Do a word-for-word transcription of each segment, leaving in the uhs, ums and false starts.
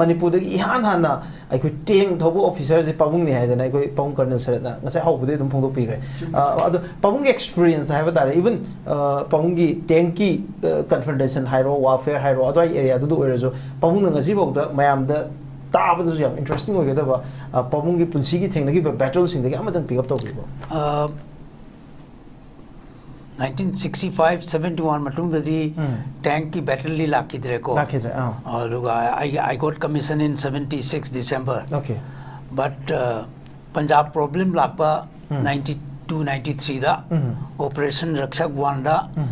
ꯃꯅꯤꯄꯨꯔꯗꯒꯤ ꯏꯍꯥꯟ ꯍꯥꯟꯅ ꯑꯩꯈꯣꯏ ꯇꯦꯡ ꯊꯧꯕ ꯑꯣꯐꯤꯁꯔꯁꯦ ꯄꯥꯕꯨꯡꯅꯤ ꯍꯥꯏꯗꯅ ꯑꯩꯈꯣꯏ ꯄꯥꯕꯨꯡ ꯀꯔꯅꯜ ꯁꯔꯠꯅ ꯉꯁꯥꯏ ꯍꯧꯕꯗꯒꯤ ꯑꯗꯨꯝ ꯐꯣꯡꯗꯣꯛꯄꯤꯈ꯭ꯔꯦ꯫ ꯑ, ꯑꯗꯣ ꯄꯥꯕꯨꯡꯒꯤ ꯑꯦꯛꯁꯄꯤꯔꯤꯌꯦꯟꯁ ꯍꯥꯏꯕ ꯇꯥꯔꯦ, ꯏꯚꯟ ꯄꯥꯕꯨꯡꯒꯤ ꯇꯦꯡꯀꯤ ꯀꯟꯐ꯭ꯔꯟꯇꯦꯁꯟ ꯍꯥꯏꯔꯣ, ꯋꯥꯔꯐꯦꯌꯔ ꯍꯥꯏꯔꯣ, ꯑꯗꯨꯋꯥꯏꯒꯤ ꯑꯦꯔꯤꯌꯥꯗꯨꯗ ꯑꯣꯏꯔꯁꯨ ꯄꯥꯕꯨꯡꯅ ꯉꯁꯤꯐꯥꯎꯗ ꯃꯌꯥꯝꯗ ꯇꯥꯕꯗꯁꯨ ꯌꯥꯝ ꯏꯟꯇꯔꯦꯁꯇꯤꯡ ꯑꯣꯏꯒꯗꯕ, ꯑ, ꯄꯥꯕꯨꯡꯒꯤ ꯄꯨꯟꯁꯤꯒꯤ ꯊꯦꯡꯅꯈꯤꯕ ꯕꯦꯇꯜꯁꯤꯡꯗꯒꯤ ꯑꯃꯇꯪ ꯄꯤꯛ ꯑꯞ ꯇꯧꯕꯤꯕ꯫ Nineteen sixty five seventy one ꯃꯇꯨꯡꯗꯗꯤ ꯎꯝ꯫ ꯇꯦꯡꯀꯤ ꯕꯦꯇꯜꯗꯤ ꯂꯥꯛꯈꯤꯗ꯭ꯔꯦꯀꯣ꯫ ꯂꯥꯛꯈꯤꯗ꯭ꯔꯦ, ꯑꯥ꯫ ꯑꯗꯨꯒ ꯑꯩꯒꯤ I got commission in seventy six December. Okay. But Punjab problem ꯂꯥꯛꯄ ꯎꯝ꯫ ꯅꯥꯏꯟꯇꯤ ꯇꯨ ꯅꯥꯏꯟꯇꯤ ꯊ꯭ꯔꯤꯗ ꯎꯝ꯫ ꯑꯣꯄꯔꯦꯁꯟ ꯔꯛꯁꯛ ꯋꯥꯟꯗ ꯎꯝ꯫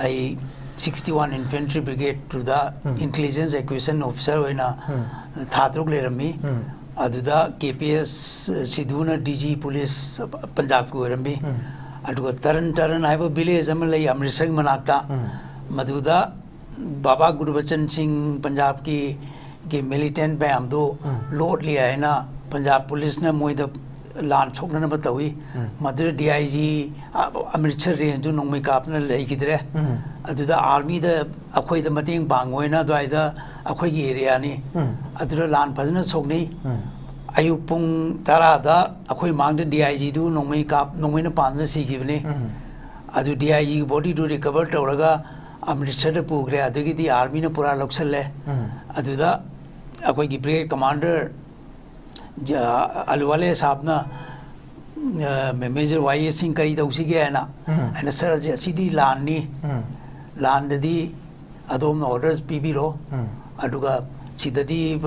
ꯑꯩ ꯁꯤꯛꯁꯇꯤ ꯋꯥꯟ ꯏꯟꯐꯦꯟꯇ꯭ꯔꯤ ꯕ꯭ꯔꯤꯒꯦꯗ ꯇꯨꯗ ꯎꯝ꯫ ꯏꯟꯇꯦꯂꯤꯖꯦꯟꯁ ꯑꯦꯀ꯭ꯋꯤꯖꯤꯁꯟ ꯑꯣꯐꯤꯁꯔ ꯑꯣꯏꯅ ꯎꯝ꯫ ꯊꯥ ꯇꯔꯨꯛ ꯂꯩꯔꯝꯃꯤ꯫ ꯎꯝ꯫ ꯑꯗꯨꯗ K P S ꯁꯤꯙꯨꯅ D G police ꯄꯟꯖꯥꯕꯀꯤ ꯑꯣꯏꯔꯝꯃꯤ꯫ ꯎꯝ꯫ ꯑꯗꯨꯒ ꯇꯔꯟ ꯇꯔꯟ ꯍꯥꯏꯕ ꯚꯤꯂꯦꯖ ꯑꯃ ꯂꯩ ꯑꯃ꯭ꯔꯤꯠꯁꯔꯒꯤ ꯃꯅꯥꯛꯇ꯫ ꯎꯝ꯫ ꯃꯗꯨꯗ ꯕꯥꯕꯥ ꯒꯨꯔꯕꯆꯟ ꯁꯤꯡ ꯄꯟꯖꯥꯕꯀꯤ ꯒꯤ ꯃꯤꯂꯤꯇꯦꯟ ꯃꯌꯥꯝꯗꯨ ꯎꯝ꯫ ꯂꯣꯠꯂꯤ ꯍꯥꯏꯅ ꯄꯟꯖꯥꯕ ꯄꯨꯂꯤꯁꯅ ꯃꯣꯏꯗ ꯂꯥꯟ ꯁꯣꯛꯅꯅꯕ ꯇꯧꯏ꯫ ꯎꯝ꯫ ꯃꯗꯨꯗ ꯗꯤ ꯑꯥꯏ ꯖꯤ ꯑꯃ꯭ꯔꯤꯠꯁꯔ ꯔꯦꯟꯖꯇꯨ ꯅꯣꯡꯃꯩ ꯀꯥꯞꯇꯅ ꯂꯩꯈꯤꯗ꯭ꯔꯦ꯫ ꯎꯝ꯫ ꯑꯗꯨꯗ ꯑꯥꯔꯃꯤꯗ ꯑꯩꯈꯣꯏꯗ ꯃꯇꯦꯡ ꯄꯥꯡꯉꯣꯏꯅ ꯑꯗꯨꯋꯥꯏꯗ ꯑꯩꯈꯣꯏꯒꯤ ꯑꯦꯔꯤꯌꯥꯅꯤ꯫ ꯎꯝ꯫ ꯑꯗꯨꯗ ꯂꯥꯟ ꯐꯖꯅ ꯁꯣꯛꯅꯩ꯫ ꯎꯝ꯫ ꯑꯌꯨꯛ ꯄꯨꯡ ꯇꯔꯥꯗ ꯑꯩꯈꯣꯏ ꯃꯥꯡꯗ ꯗꯤ ꯑꯥꯏ ꯖꯤꯗꯨ ꯅꯣꯡꯃꯩ ꯀꯥꯞ ꯅꯣꯡꯃꯩꯅ ꯄꯥꯟꯗꯅ ꯁꯤꯈꯤꯕꯅꯤ꯫ ꯎꯝ꯫ ꯑꯗꯨ ꯗꯤ ꯑꯥꯏ ꯖꯤꯒꯤ ꯕꯣꯗꯤꯗꯨ ꯔꯤꯀꯚꯔ ꯇꯧꯔꯒ ꯑꯃ꯭ꯔꯤꯠꯁꯔꯗ ꯄꯨꯈ꯭ꯔꯦ꯫ ꯑꯗꯒꯤꯗꯤ ꯑꯥꯔꯃꯤꯅ ꯄꯨꯔꯥ ꯂꯧꯁꯜꯂꯦ꯫ ꯎꯝ꯫ ꯑꯗꯨꯗ ꯑꯩꯈꯣꯏꯒꯤ ꯕ꯭ꯔꯤꯒꯦꯗ ꯀꯃꯥꯟꯗꯔ ꯑꯂꯨꯋꯥꯂꯦ ꯁꯥꯍꯕꯅ, ꯑ, ꯃꯦ-, ꯃꯦꯖꯔ ꯋꯥꯏ ꯑꯦ ꯁꯤꯡ ꯀꯔꯤ ꯇꯧꯁꯤꯒꯦ ꯍꯥꯏꯅ, ꯎꯝ꯫ ꯑꯩꯅ, "ꯁꯥꯔ, ꯑꯁꯤꯗꯤ ꯂꯥꯟꯅꯤ, ꯎꯝ꯫ ꯂꯥꯟꯗꯗꯤ ꯑꯗꯣꯝꯅ ꯑꯣꯔꯗꯔ ꯄꯤꯕꯤꯔꯣ, ꯎꯝ꯫ ꯑꯗꯨꯒ ꯁꯤꯗꯗꯤ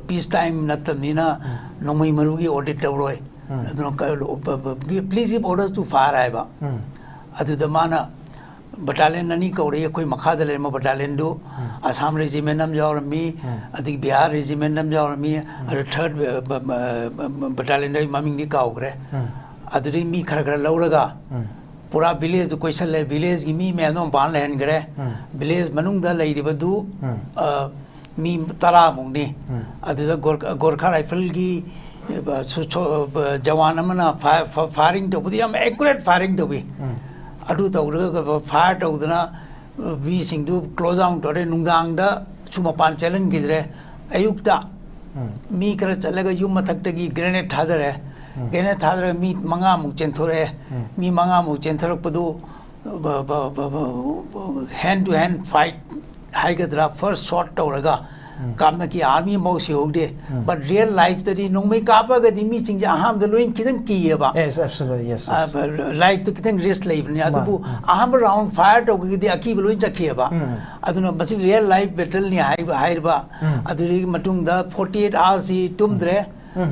ꯄꯤꯁ ꯇꯥꯏꯝ ꯅꯠꯇꯕꯅꯤꯅ ꯎꯝ꯫ ꯅꯣꯡꯃꯩ ꯃꯔꯨꯒꯤ ꯑꯣꯗꯤꯠ ꯇꯧꯔꯣꯏ, ꯎꯝ꯫ ꯑꯗꯨꯅ please give orders to fire" ꯍꯥꯏꯕ꯫ ꯎꯝ꯫ ꯑꯗꯨꯗ ꯃꯥꯅ ꯕꯇꯥꯂꯤꯌꯟ ꯑꯅꯤ ꯀꯧꯔꯛꯏ, ꯑꯩꯈꯣꯏ ꯃꯈꯥꯗ ꯂꯩꯔꯝꯕ ꯕꯇꯥꯂꯤꯌꯟꯗꯨ꯫ ꯎꯝ꯫ ꯑꯁꯥꯝ ꯔꯦꯖꯤꯃꯦꯟ ꯑꯃ ꯌꯥꯎꯔꯝꯃꯤ, ꯎꯝ꯫ ꯑꯗꯒꯤ ꯕꯤꯍꯥꯔ ꯔꯦꯖꯤꯃꯦꯟ ꯑꯃ ꯌꯥꯎꯔꯝꯃꯤ, ꯑꯗꯨ ꯊꯥꯔꯠ ꯕꯇꯥꯂꯤꯌꯟꯗ ꯑꯩ ꯃꯃꯤꯡꯗꯤ ꯀꯥꯎꯈ꯭ꯔꯦ꯫ ꯎꯝ꯫ ꯑꯗꯨꯗꯒꯤ ꯃꯤ ꯈꯔ ꯈꯔ ꯂꯧꯔꯒ ꯎꯝ꯫ ꯄꯨꯔꯥ ꯚꯤꯂꯦꯖꯇꯨ ꯀꯣꯏꯁꯜꯂꯦ, ꯚꯤꯂꯦꯖꯀꯤ ꯃꯤ ꯃꯌꯥꯝꯗꯣ ꯃꯄꯥꯟ ꯂꯩꯍꯟꯈ꯭ꯔꯦ꯫ ꯎꯝ꯫ ꯚꯤꯂꯦꯖ ꯃꯅꯨꯡꯗ ꯂꯩꯔꯤꯕꯗꯨ, ꯎꯝ꯫ ꯑ, ꯃꯤ ꯇꯔꯥꯃꯨꯛꯅꯤ꯫ ꯎꯝ꯫ ꯑꯗꯨꯗ ꯒꯣꯔ-, ꯒꯣꯔꯈꯥ ꯔꯥꯏꯐꯜꯒꯤ, ꯑ, ꯁꯨ-, ꯁꯣ-, ꯑ, ꯖꯋꯥꯟ ꯑꯃꯅ ꯐꯥ-, ꯐꯥ-, ꯐꯥꯌꯔꯤꯡ ꯇꯧꯕꯗ ꯌꯥꯝ ꯑꯦꯀꯨꯔꯦꯠ ꯐꯥꯌꯔꯤꯡ ꯇꯧꯏ꯫ ꯎꯝ꯫ ꯑꯗꯨ ꯇꯧꯔꯒ ꯐꯥꯌꯔ ꯇꯧꯗꯅ, ꯑ, ꯃꯤꯁꯤꯡꯗꯨ ꯀ꯭ꯂꯣꯖ ꯗꯥꯎꯟ ꯇꯧꯔꯦ, ꯅꯨꯡꯗꯥꯡꯗꯁꯨ ꯃꯄꯥꯟ ꯆꯦꯜꯍꯟꯈꯤꯗ꯭ꯔꯦ꯫ ꯑꯌꯨꯛꯇ ꯃꯤ ꯈꯔ ꯆꯠꯂꯒ ꯌꯨꯝ ꯃꯊꯛꯇꯒꯤ ꯒ꯭ꯔꯦꯅꯦꯠ ꯊꯥꯗꯔꯦ꯫ ꯒ꯭ꯔꯦꯅꯦꯠ ꯊꯥꯗꯔꯒ ꯃꯤ ꯃꯉꯥꯃꯨꯛ ꯆꯦꯟꯊꯣꯔꯛꯑꯦ꯫ ꯃꯤ ꯃꯉꯥꯃꯨꯛ ꯆꯦꯟꯊꯣꯔꯛꯄꯗꯨ hand to hand fight ꯍꯥꯏꯒꯗ꯭ꯔꯥ, ꯐꯥꯔꯁ ꯁꯣꯠ ꯇꯧꯔꯒ ꯀꯥꯞꯅꯈꯤ꯫ ꯑꯥꯔꯃꯤ ꯑꯃꯐꯥꯎ ꯁꯤꯍꯧꯗꯦ꯫ But ꯔꯤꯌꯦꯜ ꯂꯥꯏꯐꯇꯗꯤ ꯅꯣꯡꯃꯩ ꯀꯥꯞꯄꯒꯗꯤ ꯃꯤꯁꯤꯡꯁꯦ ꯑꯍꯥꯟꯕꯗ ꯂꯣꯏ ꯈꯤꯇꯪ ꯀꯤꯌꯦꯕ꯫ Yes, absolutely, yes, yes. ꯂꯥꯏꯐꯇ ꯈꯤꯇꯪ ꯔꯤꯁꯛ ꯂꯩꯕꯅꯤ꯫ ꯑꯗꯨꯕꯨ ꯑꯍꯥꯟꯕ ꯔꯥꯎꯟ ꯐꯥꯌꯔ ꯇꯧꯕꯒꯤꯗꯤ ꯑꯀꯤꯕ ꯂꯣꯏ ꯆꯠꯈꯤꯑꯕ꯫ ꯑꯗꯨꯅ ꯃꯁꯤ ꯔꯤꯌꯦꯜ ꯂꯥꯏꯐ ꯕꯦꯇꯜꯅꯤ ꯍꯥꯏꯕ ꯍꯥꯏꯔꯤꯕ ꯑꯗꯨꯗꯒꯤ ꯃꯇꯨꯡꯗ ꯐꯣꯔꯇꯤ ꯑꯩꯠ ꯑꯥꯋꯔꯁꯤ ꯇꯨꯝꯗ꯭ꯔꯦ꯫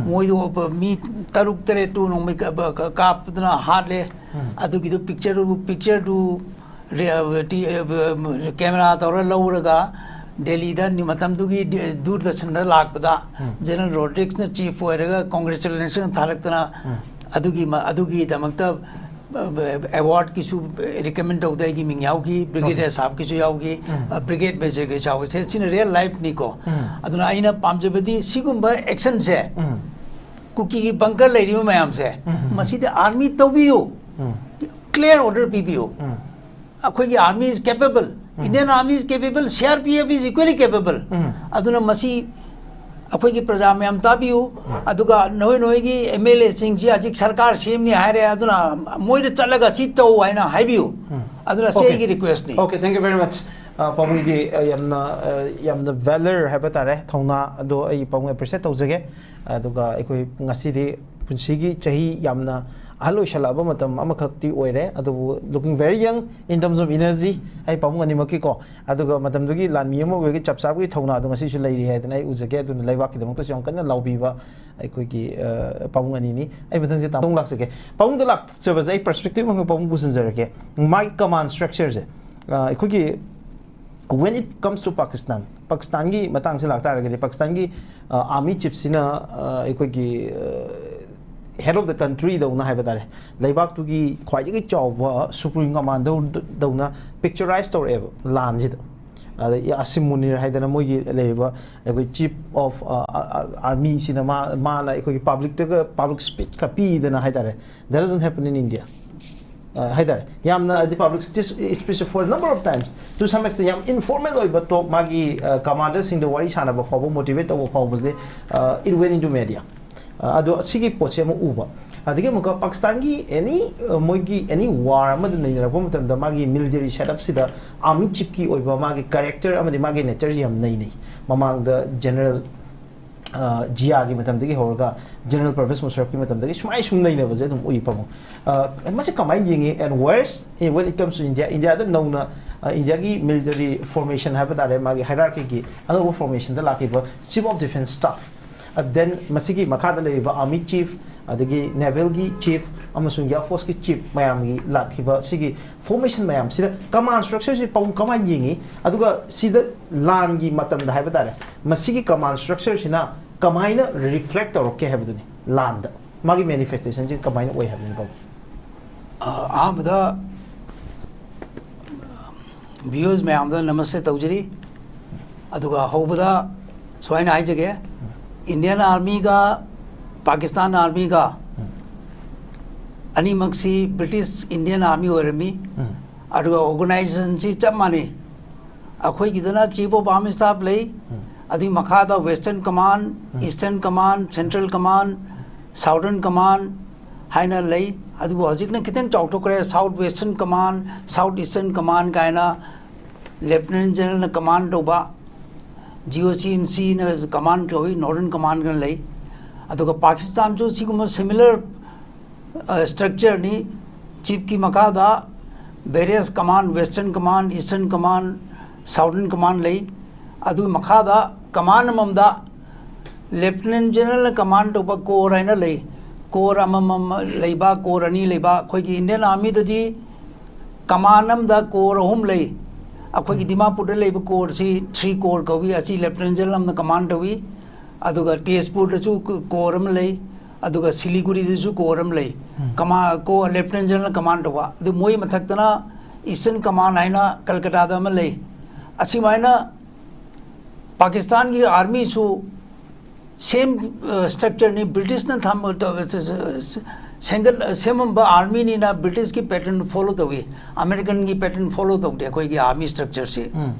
ꯃꯣꯏꯗꯣ ꯃꯤ ꯇꯔꯨꯛ ꯇꯔꯦꯠꯇꯨ ꯅꯣꯡꯃꯩ ꯀꯥꯞ- ꯀꯥꯞ- ꯀꯥꯞꯇꯅ ꯍꯥꯠꯂꯦ꯫ ꯑꯗꯨꯒꯤꯗꯨ ꯄꯤꯛꯆꯔꯗꯨ ꯄꯤꯛꯆꯔꯗꯨ ꯀꯦꯃꯦꯔꯥ ꯇꯧꯔ ꯂꯧꯔꯒ ꯗꯦꯜꯂꯤꯗ ꯅꯤ- ꯃꯇꯝꯗꯨꯒꯤ ꯗꯤ- ꯗꯨꯔꯗꯔꯁꯟꯗ ꯂꯥꯛꯄꯗ ꯖꯦꯅꯔꯦꯜ ꯔꯣꯗ꯭ꯔꯤꯛꯁꯅ ꯆꯤꯐ ꯑꯣꯏꯔꯒ ꯀꯣꯡꯒ꯭ꯔꯦꯆꯨꯂꯦꯁꯟ ꯊꯥꯔꯛꯇꯅ ꯑꯗꯨꯒꯤ ꯃ- ꯑꯗꯨꯒꯤꯗꯃꯛꯇ ꯑꯦꯋꯥꯔꯗꯀꯤꯁꯨ ꯔꯤꯀꯃꯦꯟ ꯇꯧꯗ ꯑꯩꯒꯤ ꯃꯤꯡ ꯌꯥꯎꯈꯤ, ꯕ꯭ꯔꯤꯒꯦꯗꯤꯌꯔ ꯁꯥꯍꯕꯀꯤꯁꯨ ꯌꯥꯎꯈꯤ, ꯕ꯭ꯔꯤꯒꯦꯗ ꯃꯦꯖꯔꯒꯤꯁꯨ ꯌꯥꯎꯈꯤ꯫ ꯁꯤ- ꯁꯤꯅ ꯔꯤꯌꯦꯜ ꯂꯥꯏꯐꯅꯤꯀꯣ꯫ ꯑꯗꯨꯅ ꯑꯩꯅ ꯄꯥꯝꯖꯕꯗꯤ ꯁꯤꯒꯨꯝꯕ ꯑꯦꯛꯁꯟꯁꯦ ꯀꯨꯀꯤꯒꯤ ꯕꯪꯀꯔ ꯂꯩꯔꯤꯕ ꯃꯌꯥꯝꯁꯦ ꯃꯁꯤꯗꯤ ꯑꯥꯔꯃꯤ ꯇꯧꯕꯤꯌꯨ, ꯀ꯭ꯂꯤꯌꯥꯔ ꯑꯣꯔꯗꯔ ꯄꯤꯕꯤꯌꯨ꯫ ꯑꯩꯈꯣꯏꯒꯤ army is capable, Indian army is capable, C R P F is equally capable. ꯑꯗꯨꯅ ꯃꯁꯤ ꯑꯩꯈꯣꯏꯒꯤ ꯄ꯭ꯔꯖꯥ ꯃꯌꯥꯝ ꯇꯥꯕꯤꯌꯨ꯫ ꯑꯗꯨꯒ ꯅꯣꯏ ꯅꯣꯏꯒꯤ ꯑꯦꯝ ꯑꯦꯜ ꯑꯦꯁꯤꯡꯁꯤ ꯍꯧꯖꯤꯛ ꯁꯔꯀꯥꯔ ꯁꯦꯝꯅꯤ ꯍꯥꯏꯔꯦ, ꯑꯗꯨꯅ ꯃꯣꯏꯗ ꯆꯠꯂꯒ ꯁꯤ ꯇꯧ ꯍꯥꯏꯅ ꯍꯥꯏꯕꯤꯌꯨ꯫ ꯑꯗꯨꯅ ꯁꯤ ꯑꯩꯒꯤ ꯔꯤꯀ꯭ꯋꯦꯁꯅꯤ꯫ Okay, thank you very much. ꯑ, ꯄꯥꯕꯨꯡꯒꯤ, ꯑ, ꯌꯥꯝꯅ, ꯑ, ꯌꯥꯝꯅ valor ꯍꯥꯏꯕ ꯇꯥꯔꯦ, ꯊꯧꯅꯥ ꯑꯗꯣ ꯑꯩ ꯄꯥꯕꯨꯡ appreciate ꯇꯧꯖꯒꯦ꯫ ꯑꯗꯨꯒ ꯑꯩꯈꯣꯏ ꯉꯁꯤꯗꯤ ꯄꯨꯟꯁꯤꯒꯤ ꯆꯍꯤ ꯌꯥꯝꯅ ꯑꯍꯜ ꯑꯣꯏꯁꯜꯂꯛꯑꯕ ꯃꯇꯝ ꯑꯃꯈꯛꯇꯤ ꯑꯣꯏꯔꯦ, ꯑꯗꯨꯕꯨ looking very young in terms of energy, ꯑꯩ ꯄꯥꯕꯨꯡ ꯑꯅꯤꯃꯛꯀꯤꯀꯣ꯫ ꯑꯗꯨꯒ ꯃꯇꯝꯗꯨꯒꯤ ꯂꯥꯟꯃꯤ ꯑꯃ ꯑꯣꯏꯕꯒꯤ ꯆꯞ ꯆꯥꯕꯒꯤ ꯊꯧꯅꯥꯗꯣ ꯉꯁꯤꯁꯨ ꯂꯩꯔꯤ ꯍꯥꯏꯗꯅ ꯑꯩ ꯎꯖꯒꯦ꯫ ꯑꯗꯨꯅ ꯂꯩꯕꯥꯛꯀꯤꯗꯃꯛꯇꯁꯨ ꯌꯥꯝ ꯀꯟꯅ ꯂꯥꯎꯕꯤꯕ ꯑꯩꯈꯣꯏꯒꯤ, ꯑ, ꯄꯥꯕꯨꯡ ꯑꯅꯤꯅꯤ꯫ ꯑꯩ ꯃꯊꯪꯁꯦ ꯇꯥꯃꯣ ꯂꯥꯛꯆꯒꯦ꯫ ꯄꯥꯕꯨꯡꯗ ꯂꯥꯛꯆꯕꯁꯦ ꯑꯩ perspective ꯑꯃꯈꯛ ꯄꯥꯕꯨꯡ ꯄꯨꯁꯤꯟꯖꯔꯛꯀꯦ꯫ ꯃꯥꯒꯤ command structureꯁꯦ, ꯑ, ꯑꯩꯈꯣꯏꯒꯤ when it comes to Pakistan, ꯄꯥꯀꯤꯁꯇꯥꯟꯒꯤ ꯃꯇꯥꯡꯁꯦ ꯂꯥꯛꯇꯥꯔꯒꯗꯤ, ꯄꯥꯀꯤꯁꯇꯥꯟꯒꯤ, ꯑ, army chiefꯁꯤꯅ, ꯑ, ꯑꯩꯈꯣꯏꯒꯤ, ꯑ, head of the country ꯗꯧꯅ ꯍꯥꯏꯕ ꯇꯥꯔꯦ, ꯂꯩꯕꯥꯛꯇꯨꯒꯤ ꯈ꯭ꯋꯥꯏꯗꯒꯤ ꯆꯥꯎꯕ supreme commander ꯗꯧꯅ picturize ꯇꯧꯔꯛꯑꯦꯕ ꯂꯥꯟꯁꯤꯗ꯫ ꯑꯗ ꯑꯁꯤꯝ ꯃꯨꯅꯤꯔ ꯍꯥꯏꯗꯅ ꯃꯣꯏꯒꯤ ꯂꯩꯔꯤꯕ ꯑꯩꯈꯣꯏ chief of, ꯑ, ꯑ, armyꯁꯤꯅ ꯃꯥ-, ꯃꯥꯅ ꯑꯩꯈꯣꯏꯒꯤ publicꯇꯒ public speechꯀ ꯄꯤꯗꯅ ꯍꯥꯏ ꯇꯥꯔꯦ꯫ That doesn't happen in India. ꯍꯥꯏꯇꯥꯔꯦ, ꯌꯥꯝꯅ ꯍꯥꯏꯗꯤ public speech four number of times, two some extend ꯌꯥꯝ ꯏꯟꯐꯣꯔꯃꯦꯜ ꯑꯣꯏꯕ ꯇꯣꯛ, ꯃꯥꯒꯤ ꯀꯃꯥꯟꯗꯔꯁꯤꯡꯗ ꯋꯥꯔꯤ ꯁꯥꯟꯅꯕ ꯐꯥꯎꯕ, ꯃꯣꯇꯤꯚꯦꯠ ꯇꯧꯕ ꯐꯥꯎꯕꯁꯦ, it went into media. ꯑꯗꯣ ꯁꯤꯒꯤ ꯄꯣꯠꯁꯦ ꯑꯃ ꯎꯕ꯫ ꯑꯗꯒꯤ ꯑꯃꯨꯛꯀ ꯄꯥꯀꯤꯁꯇꯥꯟꯒꯤ ꯑꯦꯅꯤ, ꯃꯣꯏꯒꯤ ꯑꯦꯅꯤ ꯋꯥꯔ ꯑꯃꯗ ꯅꯩꯅꯔꯛꯄ ꯃꯇꯝꯗ ꯃꯥꯒꯤ ꯃꯤꯂꯤꯇꯔꯤ ꯁꯦꯠꯑꯞꯁꯤꯗ ꯑꯥꯔꯃꯤ ꯆꯤꯐꯀꯤ ꯑꯣꯏꯕ ꯃꯥꯒꯤ ꯀꯦꯔꯦꯛꯇꯔ ꯑꯃꯗꯤ ꯃꯥꯒꯤ ꯅꯦꯆꯔꯁꯤ ꯌꯥꯝ ꯅꯩꯅꯩ꯫ ꯃꯃꯥꯡꯗ ꯖꯦꯅꯔꯦꯜ ꯖꯤꯌꯥꯒꯤ ꯃꯇꯝꯗꯒꯤ ꯍꯧꯔꯒ ꯖꯦꯅꯔꯦꯜ ꯄꯔꯚꯦꯖ ꯃꯨꯁꯔꯐꯀꯤ ꯃꯇꯝꯗꯒꯤ ꯁꯨꯃꯥꯏ ꯁꯨꯝ ꯅꯩꯅꯕꯁꯦ ꯑꯗꯨꯝ ꯎꯏ ꯄꯥꯕꯨꯡ꯫ ꯃꯁꯤ ꯀꯃꯥꯏꯅ ꯌꯦꯡꯉꯤ? And worse, when it comes to India, ꯏꯟꯗꯤꯌꯥꯗ ꯅꯧꯅ ꯏꯟꯗꯤꯌꯥꯒꯤ ꯃꯤꯂꯤꯇꯔꯤ ꯐꯣꯔꯃꯦꯁꯟ ꯍꯥꯏꯕ ꯇꯥꯔꯦ, ꯃꯥꯒꯤ ꯍꯥꯏꯔꯥꯔꯀꯤꯒꯤ ꯑꯅꯧꯕ ꯐꯣꯔꯃꯦꯁꯟꯗ ꯂꯥꯛꯈꯤꯕ chief of defence staff, then ꯃꯁꯤꯒꯤ ꯃꯈꯥꯗ ꯂꯩꯔꯤꯕ ꯑꯥꯔꯃꯤ ꯆꯤꯐ, ꯑꯗꯒꯤ ꯅꯦꯚꯦꯜꯒꯤ ꯆꯤꯐ ꯑꯃꯁꯨꯡ ꯏꯌꯥꯔ ꯐꯣꯔꯁꯀꯤ ꯆꯤꯐ ꯃꯌꯥꯝꯒꯤ ꯂꯥꯛꯈꯤꯕ ꯁꯤꯒꯤ ꯐꯣꯔꯃꯦꯁꯟ ꯃꯌꯥꯝꯁꯤꯗ ꯀꯃꯥꯟ ꯁ꯭ꯇ꯭ꯔꯛꯆꯔꯁꯤ ꯄꯥꯕꯨꯡ ꯀꯃꯥꯏꯅ ꯌꯦꯡꯉꯤ? ꯑꯗꯨꯒ ꯁꯤꯗ ꯂꯥꯟꯒꯤ ꯃꯇꯝꯗ ꯍꯥꯏꯕ ꯇꯥꯔꯦ, ꯃꯁꯤꯒꯤ ꯀꯃꯥꯟ ꯁ꯭ꯇ꯭ꯔꯛꯆꯔꯁꯤꯅ ꯀꯃꯥꯏꯅ ꯔꯤꯐ꯭ꯂꯦꯛ ꯇꯧꯔꯛꯀꯦ ꯍꯥꯏꯕꯗꯨꯅꯤ꯫ ꯂꯥꯟꯗ ꯃꯥꯒꯤ ꯃꯦꯅꯤꯐꯦꯁꯇꯦꯁꯟꯁꯤ ꯀꯃꯥꯏꯅ ꯑꯣꯏ ꯍꯥꯏꯕꯅꯤ ꯄꯥꯕꯨꯡ? ꯑꯍꯥꯟꯕꯗ ꯚ꯭ꯌꯨꯋꯔꯁ ꯃꯌꯥꯝꯗ ꯅꯃꯁꯇꯦ ꯇꯧꯖꯔꯤ꯫ ꯑꯗꯨꯒ ꯍꯧꯕꯗ ꯁꯨꯃꯥꯏꯅ ꯍꯥꯏꯖꯒꯦ, ꯏꯟꯗꯤꯌꯟ ꯑꯥꯔꯃꯤꯒ ꯄꯥꯀꯤꯁꯇꯥꯟ ꯑꯥꯔꯃꯤꯒ ꯑꯅꯤꯃꯛꯁꯤ ꯕ꯭ꯔꯤꯇꯤꯁ ꯏꯟꯗꯤꯌꯟ ꯑꯥꯔꯃꯤ ꯑꯣꯏꯔꯝꯃꯤ꯫ ꯑꯗꯨꯒ ꯑꯣꯔꯒꯅꯥꯏꯖꯦꯁꯟꯁꯤ ꯆꯞ ꯃꯥꯟꯅꯩ꯫ ꯑꯩꯈꯣꯏꯒꯤꯗꯅ ꯆꯤꯐ ꯑꯣꯐ ꯑꯥꯔꯃꯤ ꯁ꯭ꯇꯥꯐ ꯂꯩ, ꯑꯗꯨꯒꯤ ꯃꯈꯥꯗ western command, eastern command, central command, southern command ꯍꯥꯏꯅ ꯂꯩ꯫ ꯑꯗꯨꯕꯨ ꯍꯧꯖꯤꯛꯅ ꯈꯤꯇꯪ ꯆꯥꯎꯊꯣꯛꯈ꯭ꯔꯦ, south western command, south eastern command ꯀꯥꯏꯅ꯫ ꯂꯦꯐꯇꯤꯅꯦꯟ ꯖꯦꯅꯔꯦꯜꯅ ꯀꯃꯥꯟ ꯇꯧꯕ, ꯖꯤ ꯑꯣ ꯁꯤ ꯑꯦꯟ ꯁꯤꯅ ꯀꯃꯥꯟ ꯇꯧꯏ, ꯅꯣꯔꯗꯔꯟ ꯀꯃꯥꯟꯒ ꯂꯩ꯫ ꯑꯗꯨꯒ ꯄꯥꯀꯤꯁꯇꯥꯟꯁꯨ ꯁꯤꯒꯨꯝꯕ ꯁꯤꯃꯤꯂꯔ ꯁ꯭ꯇ꯭ꯔꯛꯆꯔꯅꯤ꯫ ꯆꯤꯐꯀꯤ ꯃꯈꯥꯗ various command, western command, eastern command, southern command ꯂꯩ꯫ ꯑꯗꯨꯒꯤ ꯃꯈꯥꯗ ꯀꯃꯥꯟ ꯑꯃꯃꯝꯗ ꯂꯦꯐꯇꯤꯅꯦꯟ ꯖꯦꯅꯔꯦꯜꯅ ꯀꯃꯥꯟ ꯇꯧꯕ ꯀꯣꯔ ꯍꯥꯏꯅ ꯂꯩ꯫ ꯀꯣꯔ ꯑꯃꯃꯝ ꯂꯩꯕ, ꯀꯣꯔ ꯑꯅꯤ ꯂꯩꯕ꯫ ꯑꯩꯈꯣꯏꯒꯤ ꯏꯟꯗꯤꯌꯟ ꯑꯥꯔꯃꯤꯗꯗꯤ ꯀꯃꯥꯟ ꯑꯃꯗ ꯀꯣꯔ ꯑꯍꯨꯝ ꯂꯩ꯫ ꯑꯩꯈꯣꯏꯒꯤ ꯗꯤꯃꯥꯄꯨꯔꯗ ꯂꯩꯕ ꯀꯣꯔꯁꯤ ꯊ꯭ꯔꯤ ꯀꯣꯔ ꯀꯧꯏ꯫ ꯑꯁꯤ ꯂꯦꯐꯇꯤꯅꯦꯟ ꯖꯦꯅꯔꯦꯜ ꯑꯃꯅ ꯀꯃꯥꯟ ꯇꯧꯏ꯫ ꯑꯗꯨꯒ ꯇꯦꯖꯄꯨꯔꯗꯁꯨ ꯀꯣꯔ ꯑꯃ ꯂꯩ꯫ ꯑꯗꯨꯒ ꯁꯤꯂꯤꯒꯨꯔꯤꯗꯁꯨ ꯀꯣꯔ ꯑꯃ ꯂꯩ꯫ ꯀꯃꯥ-, ꯀꯣ-, ꯂꯦꯐꯇꯤꯅꯦꯟ ꯖꯦꯅꯔꯦꯜ ꯀꯃꯥꯟ ꯇꯧꯕ꯫ ꯑꯗꯨ ꯃꯣꯏ ꯃꯊꯛꯇꯅ ꯏꯁꯇꯔꯟ ꯀꯃꯥꯟ ꯍꯥꯏꯅ ꯀꯜꯀꯇꯥꯗ ꯑꯃ ꯂꯩ꯫ ꯑꯁꯨꯃꯥꯏꯅ ꯄꯥꯀꯤꯁꯇꯥꯟꯒꯤ ꯑꯥꯔꯃꯤꯁꯨ ꯁꯦꯝ, ꯑ, ꯁ꯭ꯇ꯭ꯔꯛꯆꯔꯅꯤ꯫ ꯕ꯭ꯔꯤꯇꯤꯁꯅ ꯊꯝꯕ, ꯇ-, ꯇ-, ꯇ-, ꯁꯦꯝꯒꯠ ꯁꯦꯝꯃꯝꯕ ꯑꯥꯔꯃꯤꯅꯤꯅ ꯕ꯭ꯔꯤꯇꯤꯁꯀꯤ ꯄꯦꯇꯔꯟ ꯐꯣꯂꯣ ꯇꯧꯏ, ꯑꯃꯦꯔꯤꯀꯟꯒꯤ ꯄꯦꯇꯔꯟ ꯐꯣꯂꯣ ꯇꯧꯗꯦ ꯑꯩꯈꯣꯏꯒꯤ ꯑꯥꯔꯃꯤ ꯁ꯭ꯇ꯭ꯔꯛꯆꯔꯁꯤ꯫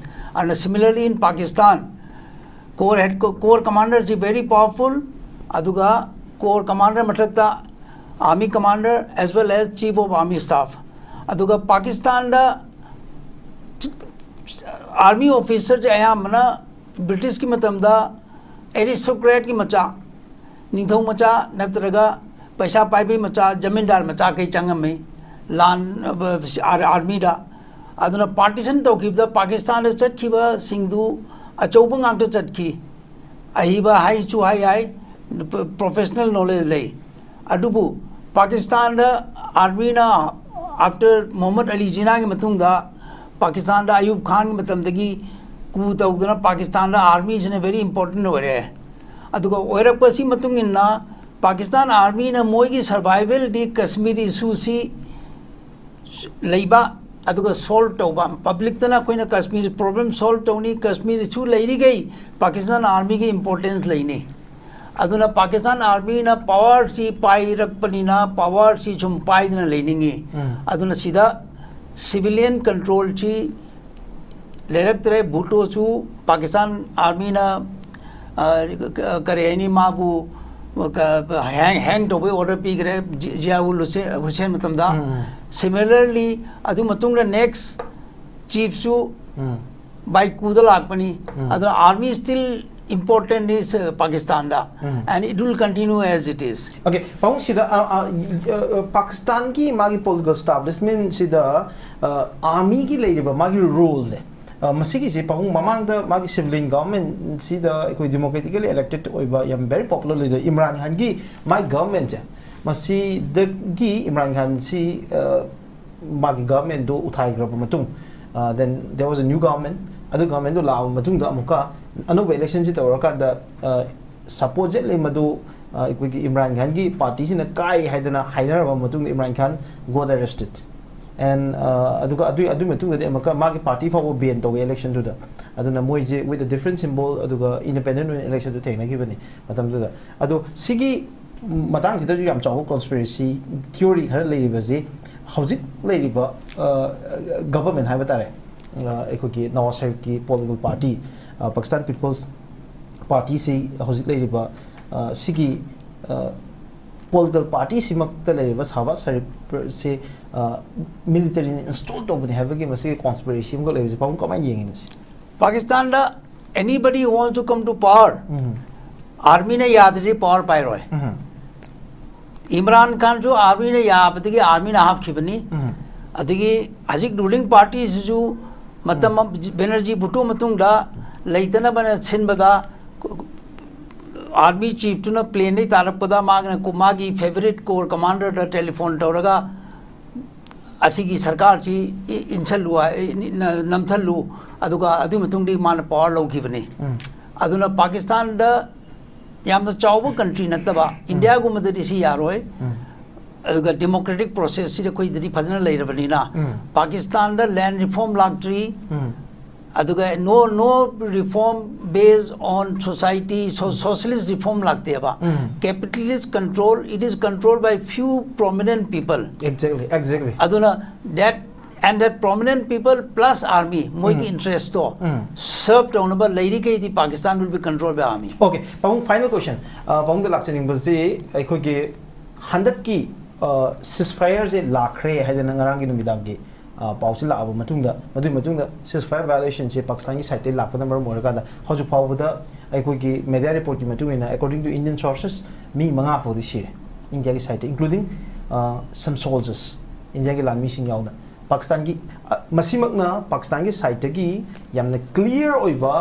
ꯑꯗꯨꯅ similarly in Pakistan, core head, core commander is very powerful, ꯑꯗꯨꯒ core commander ꯃꯊꯛꯇ army commander as well as chief of army staff꯫ ꯑꯗꯨꯒ ꯄꯥꯀꯤꯁꯇꯥꯟꯗ ꯑꯥꯔꯃꯤ ꯑꯣꯐꯤꯁꯔꯁꯦ ꯑꯌꯥꯝꯕꯅ ꯕ꯭ꯔꯤꯇꯤꯁꯀꯤ ꯃꯇꯝꯗ ꯑꯦꯔꯤꯁꯇꯣꯀ꯭ꯔꯦꯠꯀꯤ ꯃꯆꯥ, ꯅꯤꯡꯊꯧ ꯃꯆꯥ ꯅꯠꯇ꯭ꯔꯒ ꯄꯩꯁꯥ ꯄꯥꯏꯕꯤ ꯃꯆꯥ, ꯖꯃꯤꯟꯗꯥꯔ ꯃꯆꯥꯈꯩ ꯆꯪꯉꯝꯃꯤ ꯂꯥꯟ, ꯑ, ꯑꯥꯔꯃꯤꯗ꯫ ꯑꯗꯨꯅ ꯄꯥꯔꯇꯤꯁꯟ ꯇꯧꯈꯤꯕꯗ ꯄꯥꯀꯤꯁꯇꯥꯟꯗ ꯆꯠꯈꯤꯕꯁꯤꯡꯗꯨ ꯑꯆꯧꯕ ꯉꯥꯛꯇ ꯆꯠꯈꯤ꯫ ꯑꯍꯩꯕ ꯍꯥꯏꯁꯨ ꯍꯥꯏ ꯌꯥꯏ, ꯄ꯭ꯔꯣꯐꯦꯁꯅꯦꯜ ꯅꯣꯂꯦꯖ ꯂꯩ꯫ ꯑꯗꯨꯕꯨ ꯄꯥꯀꯤꯁꯇꯥꯟꯗ ꯑꯥꯔꯃꯤꯅ, after ꯃꯨꯍꯝꯃꯗ ꯑꯂꯤ ꯖꯤꯅꯥꯒꯤ ꯃꯇꯨꯡꯗ ꯄꯥꯀꯤꯁꯇꯥꯟꯗ ꯑꯌꯨꯕ ꯈꯥꯟꯒꯤ ꯃꯇꯝꯗꯒꯤ ꯀꯨ ꯇꯧꯗꯅ ꯄꯥꯀꯤꯁꯇꯥꯟꯗ ꯑꯥꯔꯃꯤꯁꯤꯅ ꯚꯦꯔꯤ ꯏꯝꯄꯣꯔꯇꯦꯟ ꯑꯣꯏꯔꯦ꯫ ꯑꯗꯨꯒ ꯑꯣꯏꯔꯛꯄꯁꯤ ꯃꯇꯨꯡ ꯏꯟꯅ ꯄꯥꯀꯤꯁꯇꯥꯟ ꯑꯥꯔꯃꯤꯅ ꯃꯣꯏꯒꯤ ꯁꯔꯚꯥꯏꯕꯦꯜꯗꯤ ꯀꯁꯃꯤꯔ ꯏꯁꯨꯁꯤ ꯂꯩꯕ, ꯑꯗꯨꯒ ꯁꯣꯜꯕ ꯇꯧꯕ, ꯄꯕ꯭ꯂꯤꯛꯇꯅ ꯑꯩꯈꯣꯏꯅ ꯀꯁꯃꯤꯔ ꯄ꯭ꯔꯣꯕ꯭ꯂꯦꯝ ꯁꯣꯜꯕ ꯇꯧꯅꯤ, ꯀꯁꯃꯤꯔ ꯏꯁꯨ ꯂꯩꯔꯤꯈꯩ ꯄꯥꯀꯤꯁꯇꯥꯟ ꯑꯥꯔꯃꯤꯒꯤ ꯏꯝꯄꯣꯔꯇꯦꯟꯁ ꯂꯩꯅꯤ꯫ ꯑꯗꯨꯅ ꯄꯥꯀꯤꯁꯇꯥꯟ ꯑꯥꯔꯃꯤꯅ ꯄꯋꯥꯔꯁꯤ ꯄꯥꯏꯔꯛꯄꯅꯤꯅ ꯄꯋꯥꯔꯁꯤ ꯁꯨꯝ ꯄꯥꯏꯗꯅ ꯂꯩꯅꯤꯡꯉꯤ꯫ ꯑꯗꯨꯅ ꯁꯤꯗ ꯁꯤꯚꯤꯂꯤꯌꯟ ꯀꯟꯇ꯭ꯔꯣꯜꯁꯤ ꯂꯩꯔꯛꯇ꯭ꯔꯦ꯫ ꯚꯨꯇꯣꯁꯨ ꯄꯥꯀꯤꯁꯇꯥꯟ ꯑꯥꯔꯃꯤꯅ, ꯑ, ꯀ-, ꯀꯔꯤ ꯍꯥꯏꯅꯤ, ꯃꯥꯕꯨ ꯀ-, ꯍꯦꯡ, ꯍꯦꯡ ꯇꯧꯕꯩ ꯑꯣꯔꯗꯔ ꯄꯤꯈ꯭ꯔꯦ ꯖꯤ-, ꯖꯤꯌꯥꯎꯜ ꯍꯨꯁꯦꯟ, ꯍꯨꯁꯦꯟ ꯃꯇꯝꯗ꯫ Similarly, ꯑꯗꯨ ꯃꯇꯨꯡꯗ ꯅꯦꯛꯁ ꯆꯤꯐꯁꯨ ꯕꯥꯏ ꯀꯨꯗ ꯂꯥꯛꯄꯅꯤ꯫ ꯑꯗꯨꯅ army still important is, uh, ꯄꯥꯀꯤꯁꯇꯥꯟꯗ, and it will continue as it is꯫ Okay, ꯄꯥꯕꯨꯡ, ꯁꯤꯗ, ꯑ, ꯑ, ꯑ, ꯑ, ꯄꯥꯀꯤꯁꯇꯥꯟꯒꯤ ꯃꯥꯒꯤ political establishment ꯁꯤꯗ, ꯑ, ꯑꯥꯔꯃꯤꯒꯤ ꯂꯩꯔꯤꯕ ꯃꯥꯒꯤ ꯔꯣꯜꯁꯦ, ꯑ, ꯃꯁꯤꯒꯤꯁꯦ ꯄꯥꯕꯨꯡ, ꯃꯃꯥꯡꯗ ꯃꯥꯒꯤ civilian government ꯁꯤꯗ ꯑꯩꯈꯣꯏ democratically elected ꯑꯣꯏꯕ ꯌꯥꯝ very popular leader ꯏꯝꯔꯥꯟ ꯈꯥꯟꯒꯤ ꯃꯥꯒꯤ government ꯁꯦ, ꯃꯁꯤꯗꯒꯤ ꯏꯝꯔꯥꯟ ꯈꯥꯟꯁꯤ, ꯑ, ꯃꯥꯒꯤ government ꯗꯣ ꯎꯊꯥꯏꯈ꯭ꯔꯕ ꯃꯇꯨꯡ, ꯑ, then there was a new government, ꯑꯗꯨ government ꯗꯣ ꯂꯥꯛꯑꯕ ꯃꯇꯨꯡꯗ ꯑꯃꯨꯛꯀ ꯑꯅꯧꯕ election ꯁꯤ ꯇꯧꯔꯀꯥꯟꯗ, ꯑ, supposedly ꯃꯗꯨ, ꯑ, ꯑꯩꯈꯣꯏꯒꯤ ꯏꯝꯔꯥꯟ ꯈꯥꯟꯒꯤ party ꯁꯤꯅ ꯀꯥꯏ ꯍꯥꯏꯗꯅ ꯍꯥꯏꯅꯔꯕ ꯃꯇꯨꯡꯗ ꯏꯝꯔꯥꯟ ꯈꯥꯟ got arrested꯫ And, ꯑ, ꯑꯗꯨꯒ ꯑꯗꯨꯏ, ꯑꯗꯨꯏ ꯃꯇꯨꯡꯗꯗꯤ ꯑꯃꯨꯛꯀ ꯃꯥꯒꯤ party ꯐꯥꯎꯕ ban ꯇꯧꯋꯦ election ꯗꯨꯗ꯫ ꯑꯗꯨꯅ ꯃꯣꯏꯁꯦ with a different symbol, ꯑꯗꯨꯒ independent ꯑꯣꯏꯅ election ꯗꯨ ꯊꯦꯡꯅꯈꯤꯕꯅꯤ ꯃꯇꯝꯗꯨꯗ꯫ ꯑꯗꯣ ꯁꯤꯒꯤ ꯃꯇꯥꯡꯁꯤꯗꯁꯨ ꯌꯥꯝ ꯆꯥꯎꯕ conspiracy theory ꯈꯔ ꯂꯩꯔꯤꯕꯁꯤ, ꯍꯧꯖꯤꯛ ꯂꯩꯔꯤꯕ ꯒꯚꯔꯟꯃꯦꯟ ꯍꯥꯏꯕ ꯇꯥꯔꯦ, ꯑ, ꯑꯩꯈꯣꯏꯒꯤ Nawaz ꯁꯔꯤꯐꯀꯤ political party, Pakistan peoples ꯄꯥꯔꯇꯤꯁꯤ, ꯍꯧꯖꯤꯛ ꯂꯩꯔꯤꯕ, ꯑ, ꯁꯤꯒꯤ ꯄꯣꯂꯤꯇꯤꯀꯦꯜ ꯄꯥꯔꯇꯤꯁꯤꯃꯛꯇ ꯂꯩꯔꯤꯕ ꯁꯍꯕꯥꯖ ꯁꯔꯤꯐꯁꯤ ꯃꯤꯂꯤꯇꯔꯤꯅ ꯏꯟꯁꯇꯣꯜ ꯇꯧꯕꯅꯤ ꯍꯥꯏꯕꯒꯤ ꯃꯁꯤꯒꯤ conspiracy ꯑꯃꯈꯛ ꯂꯩꯕꯁꯤ, ꯄꯥꯕꯨꯡ ꯀꯃꯥꯏꯅ ꯌꯦꯡꯉꯤꯅꯣ ꯁꯤ? ꯄꯥꯀꯤꯁꯇꯥꯟꯗ anybody who wants to come to power, ꯎꯝ. ꯑꯥꯔꯃꯤꯅ ꯌꯥꯗ꯭ꯔꯗꯤ ꯄꯋꯥꯔ ꯄꯥꯏꯔꯣꯏ꯫ ꯎꯝ. ꯏꯝꯔꯥꯟ ꯈꯥꯟꯁꯨ ꯑꯥꯔꯃꯤꯅ ꯌꯥꯕꯗꯒꯤ ꯑꯥꯔꯃꯤꯅ ꯍꯥꯞꯈꯤꯕꯅꯤ꯫ ꯎꯝ. ꯑꯗꯒꯤ ꯍꯧꯖꯤꯛ ꯔꯨꯂꯤꯡ ꯄꯥꯔꯇꯤꯁꯤꯁꯨ ꯃꯇꯝ ꯑꯃ ꯕꯦꯅꯔꯖꯤ ꯚꯨꯠꯇꯣ ꯃꯇꯨꯡꯗ ꯂꯩꯇꯅꯕꯅ ꯁꯤꯟꯕꯗ ꯑꯥꯔꯃꯤ ꯆꯤꯐꯇꯨꯅ ꯄ꯭ꯂꯦꯟꯗꯩ ꯇꯥꯔꯛꯄꯗ ꯃꯥꯒꯤꯅ ꯃꯥꯒꯤ ꯐꯦꯚꯔꯤꯠ ꯀꯣꯔ ꯀꯃꯥꯟꯗꯔꯗ ꯇꯦꯂꯤꯐꯣꯟ ꯇꯧꯔꯒ ꯑꯁꯤꯒꯤ ꯁꯔꯀꯥꯔꯁꯤ ꯏ- ꯏꯟꯁꯜꯂꯨ ꯍꯥꯏ- ꯏ- ꯅ- ꯅꯝꯊꯜꯂꯨ, ꯑꯗꯨꯒ ꯑꯗꯨꯒꯤ ꯃꯇꯨꯡꯗꯒꯤ ꯃꯥꯅ ꯄꯋꯥꯔ ꯂꯧꯈꯤꯕꯅꯤ꯫ ꯎꯝ. ꯑꯗꯨꯅ ꯄꯥꯀꯤꯁꯇꯥꯟꯗ ꯌꯥꯝꯅ ꯆꯥꯎꯕ ꯀꯟꯇ꯭ꯔꯤ ꯅꯠꯇꯕ, ꯏꯟꯗꯤꯌꯥꯒꯨꯝꯕꯗꯗꯤ ꯁꯤ ꯌꯥꯔꯣꯏ꯫ ꯎꯝ. ꯑꯗꯨꯒ ꯗꯦꯃꯣꯀ꯭ꯔꯦꯇꯤꯛ ꯄ꯭ꯔꯣꯁꯦꯁꯁꯤꯗꯤ ꯑꯩꯈꯣꯏꯗꯗꯤ ꯐꯖꯅ ꯂꯩꯔꯕꯅꯤꯅ, ꯎꯝ. ꯄꯥꯀꯤꯁꯇꯥꯟꯗ ꯂꯦꯟ ꯔꯤꯐꯣꯔꯝ ꯂꯥꯛꯇ꯭ꯔꯤ꯫ ꯎꯝ. ꯑꯗꯨꯒ no no reform based on society, so socialist reform ꯂꯥꯛꯇꯦꯕ꯫ ꯎꯝ. Capitalist control, it is controlled by few prominent people. Exactly, exactly. ꯑꯗꯨꯅ that and that prominent people plus army, ꯃꯣꯏꯒꯤ ꯎꯝ. interest ꯇꯣ ꯎꯝ. serve ꯇꯧꯅꯕ ꯂꯩꯔꯤꯈꯩꯗꯤ Pakistan will be controlled by army. Okay, ꯄꯥꯕꯨꯡ, final question. ꯑ, ꯄꯥꯕꯨꯡꯗ ꯂꯥꯛꯆꯅꯤꯡꯕꯁꯤ, ꯑꯩꯈꯣꯏꯒꯤ ꯍꯟꯗꯛꯀꯤ ceasefire ꯁꯦ ꯂꯥꯛꯈ꯭ꯔꯦ ꯍꯥꯏꯗꯅ ꯉꯔꯥꯡꯒꯤ ꯅꯨꯃꯤꯗꯥꯡꯒꯤ, ꯑ, ꯄꯥꯎꯁꯦ ꯂꯥꯛꯑꯕ ꯃꯇꯨꯡꯗ, ꯃꯗꯨꯒꯤ ꯃꯇꯨꯡꯗ ceasefire violation ꯁꯦ ꯄꯥꯀꯤꯁꯇꯥꯟꯒꯤ side ꯇꯒꯤ ꯂꯥꯛꯄꯅ ꯃꯔꯝ ꯑꯣꯏꯔꯀꯥꯟꯗ, ꯍꯧꯖꯤꯛ ꯐꯥꯎꯕꯗ ꯑꯩꯈꯣꯏꯒꯤ media report ꯀꯤ ꯃꯇꯨꯡ ꯏꯟꯅ, according to Indian sources, ꯃꯤ ꯃꯉꯥ ꯐꯥꯎꯗꯤ ꯁꯤꯔꯦ ꯏꯟꯗꯤꯌꯥꯒꯤ side ꯇ, including, ꯑ, some soldiers, ꯏꯟꯗꯤꯌꯥꯒꯤ ꯂꯥꯟꯃꯤꯁꯤꯡ ꯌꯥꯎꯅ꯫ ꯄꯥꯀꯤꯁꯇꯥꯟꯒꯤ, ꯑ, ꯃꯁꯤꯃꯛꯅ ꯄꯥꯀꯤꯁꯇꯥꯟꯒꯤ side ꯇꯒꯤ ꯌꯥꯝꯅ clear ꯑꯣꯏꯕ,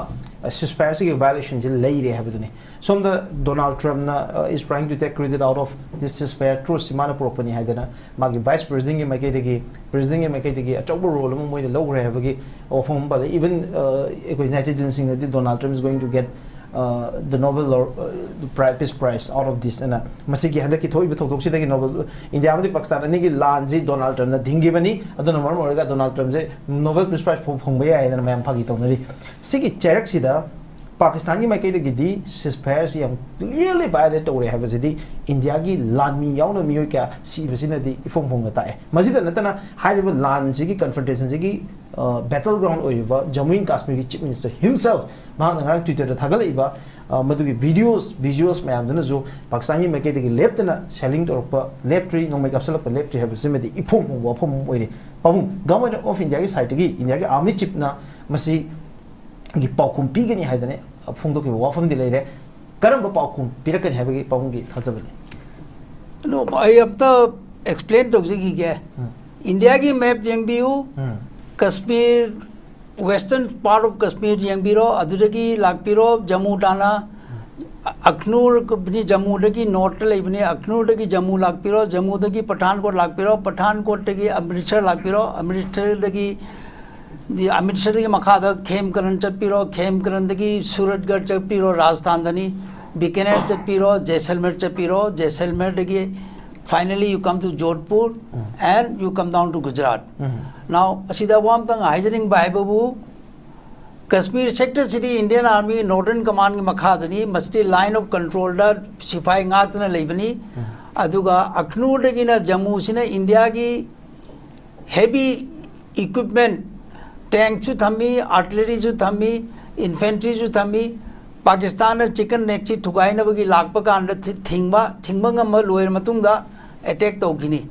ꯑ, ceasefire ꯁꯤꯒꯤ violation ꯁꯦ ꯂꯩꯔꯦ ꯍꯥꯏꯕꯗꯨꯅꯤ꯫ ꯁꯣꯝꯗ ꯗꯣꯅꯥꯜꯗ ꯇ꯭ꯔꯝꯞꯅ, ꯑ, is trying to take credit out of this ceasefire truce ꯁꯤ ꯃꯥꯅ ꯄꯨꯔꯛꯄꯅꯤ ꯍꯥꯏꯗꯅ, ꯃꯥꯒꯤ vice president ꯀꯤ ꯃꯥꯏꯀꯩꯗꯒꯤ, president ꯀꯤ ꯃꯥꯏꯀꯩꯗꯒꯤ ꯑꯆꯧꯕ role ꯑꯃ ꯃꯣꯏꯅ ꯂꯧꯈ꯭ꯔꯦ ꯍꯥꯏꯕꯒꯤ ꯋꯥꯐꯝ ꯑꯃ ꯄꯜꯂꯦ꯫ Even, ꯑ, ꯑꯩꯈꯣꯏ netizen ꯁꯤꯡꯅꯗꯤ Donald Trump is going to get, uh, the Nobel or, uh, the pri- Peace Prize out of this ꯑꯅ, ꯃꯁꯤꯒꯤ ꯍꯟꯗꯛꯀꯤ ꯊꯣꯛꯏꯕ ꯊꯧꯗꯣꯛꯁꯤꯗꯒꯤ Nobel, ꯏꯟꯗꯤꯌꯥ ꯑꯃꯗꯤ ꯄꯥꯀꯤꯁꯇꯥꯟ ꯑꯅꯤꯒꯤ ꯂꯥꯟꯁꯤ ꯗꯣꯅꯥꯜꯗ ꯇ꯭ꯔꯝꯞꯅ ꯊꯤꯡꯈꯤꯕꯅꯤ꯫ ꯑꯗꯨꯅ ꯃꯔꯝ ꯑꯣꯏꯔꯒ ꯗꯣꯅꯥꯜꯗ ꯇ꯭ꯔꯝꯞꯁꯦ Nobel Peace Prize ꯐꯥꯎ ꯐꯪꯕ ꯌꯥꯏ ꯍꯥꯏꯗꯅ ꯃꯌꯥꯝ ꯐꯥꯒꯤ ꯇꯧꯅꯔꯤ꯫ ꯁꯤꯒꯤ ꯆꯩꯔꯛꯁꯤꯗ ꯄꯥꯀꯤꯁꯇꯥꯟꯒꯤ ꯃꯥꯏꯀꯩꯗꯒꯤꯗꯤ ceasefire ꯁꯤ ꯌꯥꯝ clearly violate ꯇꯧꯔꯦ ꯍꯥꯏꯕꯁꯤꯗꯤ ꯏꯟꯗꯤꯌꯥꯒꯤ ꯂꯥꯟꯃꯤ ꯌꯥꯎꯅ ꯃꯤꯑꯣꯏ ꯀꯌꯥ ꯁꯤꯕꯁꯤꯅꯗꯤ ꯏꯐꯣꯡ ꯐꯣꯡꯅ ꯇꯥꯛꯑꯦ꯫ ꯃꯁꯤꯗ ꯅꯠꯇꯅ ꯍꯥꯏꯔꯤꯕ ꯂꯥꯟꯁꯤꯒꯤ confrontation ꯁꯤꯒꯤ battle ground ꯑꯣꯏꯔꯤꯕ ꯖꯝꯃꯨ ꯑꯦꯟ ꯀꯥꯁꯃꯤꯔꯒꯤ Chief Minister himself ꯃꯍꯥꯛꯅ ꯉꯔꯥꯡ Twitter ꯗ ꯊꯥꯒꯠꯂꯛꯏꯕ ꯑ, ꯃꯗꯨꯒꯤ videos, visuals ꯃꯌꯥꯝꯗꯨꯅꯁꯨ ꯄꯥꯀꯤꯁꯇꯥꯟꯒꯤ ꯃꯥꯏꯀꯩꯗꯒꯤ ꯂꯦꯞꯇꯅ shelling ꯇꯧꯔꯛꯄ ꯂꯦꯞꯇ꯭ꯔꯤ, ꯅꯣꯡꯃꯩ ꯀꯥꯞꯁꯤꯜꯂꯛꯄ ꯂꯦꯞꯇ꯭ꯔꯤ ꯍꯥꯏꯕꯁꯤꯃꯗꯤ ꯏꯐꯣꯡ ꯐꯣꯡꯕ ꯋꯥꯐꯝ ꯑꯃ ꯑꯣꯏꯔꯤ꯫ ꯄꯥꯕꯨꯡ, Government of India ꯒꯤ side ꯇꯒꯤ ꯏꯟꯗꯤꯌꯥꯒꯤ army chief ꯅ ꯃꯁꯤꯒꯤ ꯄꯥꯎꯈꯨꯝ ꯄꯤꯒꯅꯤ ꯍꯥꯏꯗꯅ ꯐꯣꯡꯗꯣꯛꯈꯤꯕ ꯋꯥꯐꯝꯗꯤ ꯂꯩꯔꯦ꯫ ꯀꯔꯝꯕ ꯄꯥꯎꯈꯨꯝ ꯄꯤꯔꯛꯀꯅꯤ ꯍꯥꯏꯕꯒꯤ ꯄꯥꯕꯨꯡꯒꯤ ꯊꯥꯖꯕ ꯂꯩ? No, ꯑꯩ ꯑꯝꯇ explain ꯇꯧꯖꯈꯤꯒꯦ꯫ ꯎꯝ. ꯏꯟꯗꯤꯌꯥꯒꯤ map ꯌꯦꯡꯕꯤꯌꯨ꯫ ꯎꯝ. Kashmir, western part of Kashmir ꯌꯦꯡꯕꯤꯔꯣ, ꯑꯗꯨꯗꯒꯤ ꯂꯥꯛꯄꯤꯔꯣ ꯖꯝꯃꯨ ꯇꯥꯅ꯫ ꯑꯈꯅꯨꯔ ꯖꯝꯃꯨꯗꯒꯤ north ꯇ ꯂꯩꯕꯅꯤ, ꯑꯈꯅꯨꯔꯗꯒꯤ ꯖꯝꯃꯨ ꯂꯥꯛꯄꯤꯔꯣ, ꯖꯝꯃꯨꯗꯒꯤ ꯄꯊꯥꯟꯀꯣꯠ ꯂꯥꯛꯄꯤꯔꯣ, ꯄꯊꯥꯟꯀꯣꯠꯇꯒꯤ ꯑꯃ꯭ꯔꯤꯠꯁꯔ ꯂꯥꯛꯄꯤꯔꯣ, ꯑꯃ꯭ꯔꯤꯠꯁꯔꯗꯒꯤ ꯑꯃ꯭ꯔꯤꯠꯁꯔꯗꯒꯤ ꯃꯈꯥꯗ ꯈꯦꯝꯀꯔꯟ ꯆꯠꯄꯤꯔꯣ, ꯈꯦꯝꯀꯔꯟꯗꯒꯤ ꯁꯨꯔꯠꯒꯔ ꯆꯠꯄꯤꯔꯣ, ꯔꯥꯖꯁꯊꯥꯟꯗꯅꯤ, Bikaner ꯆꯠꯄꯤꯔꯣ, ꯖꯦꯁꯜꯃꯦꯔ ꯆꯠꯄꯤꯔꯣ, ꯖꯦꯁꯜꯃꯦꯔꯗꯒꯤ finally you come to Jodhpur and you come down to Gujarat. Now ꯑꯁꯤꯗ ꯋꯥ ꯑꯝꯇꯪ ꯍꯥꯏꯖꯅꯤꯡꯕ ꯍꯥꯏꯕꯕꯨ, ꯀꯁꯃꯤꯔ sector ꯁꯤꯗꯤ Indian Army Northern Command ꯒꯤ ꯃꯈꯥꯗꯅꯤ, ꯃꯁꯤꯗꯤ line of control ꯗ ꯁꯤꯐꯥꯏ ꯉꯥꯛꯇꯅ ꯂꯩꯕꯅꯤ꯫ ꯑꯗꯨꯒ ꯑꯈꯅꯨꯔꯗꯒꯤꯅ ꯖꯝꯃꯨꯁꯤꯅ ꯏꯟꯗꯤꯌꯥꯒꯤ heavy equipment, tank ꯁꯨ ꯊꯝꯃꯤ, artillery ꯁꯨ ꯊꯝꯃꯤ, infantry ꯁꯨ ꯊꯝꯃꯤ꯫ ꯄꯥꯀꯤꯁꯇꯥꯟꯅ chicken neck ꯁꯤ ꯊꯨꯒꯥꯏꯅꯕꯒꯤ ꯂꯥꯛꯄ ꯀꯥꯟꯗ ꯊꯤ- ꯊꯤꯡꯕ ꯊꯤꯡꯕ ꯉꯝꯕ ꯂꯣꯏꯔ ꯃꯇꯨꯡꯗ attack ꯇꯧꯈꯤꯅꯤ꯫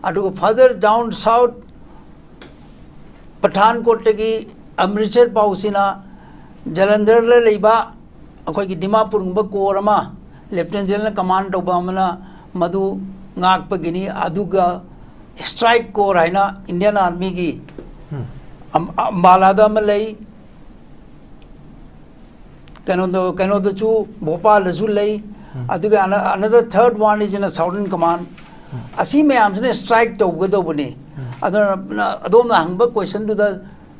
ꯑꯗꯨꯒ further down south ꯄꯊꯥꯟꯀꯣꯠꯇꯒꯤ ꯑꯃ꯭ꯔꯤꯠꯁꯔ ꯐꯥꯎꯁꯤꯅ ꯖꯂꯟꯙꯔꯗ ꯂꯩꯕ ꯑꯩꯈꯣꯏꯒꯤ ꯗꯤꯃꯥꯄꯨꯔꯒꯨꯝꯕ corps ꯑꯃ Lieutenant General ꯅ command ꯇꯧꯕ ꯑꯃꯅ ꯃꯗꯨ ꯉꯥꯛꯄꯒꯤꯅꯤ꯫ ꯑꯗꯨꯒ strike corps ꯍꯥꯏꯅ Indian Army ꯒꯤ ꯑꯝ- ꯑꯝꯕꯥꯂꯥꯗ ꯑꯃ ꯂꯩ, ꯀꯩꯅꯣꯗ ꯀꯩꯅꯣꯗꯁꯨ ꯚꯣꯄꯥꯜꯗꯁꯨ ꯂꯩ꯫ ꯑꯗꯨꯒ ꯑꯅ- another third one is in a southern command. ꯑꯁꯤ ꯃꯌꯥꯝꯁꯤꯅ strike ꯇꯧꯒꯗꯧꯕꯅꯤ꯫ ꯑꯗꯨꯅ ꯑꯗꯣꯝꯅ ꯍꯪꯕ question ꯗꯨꯗ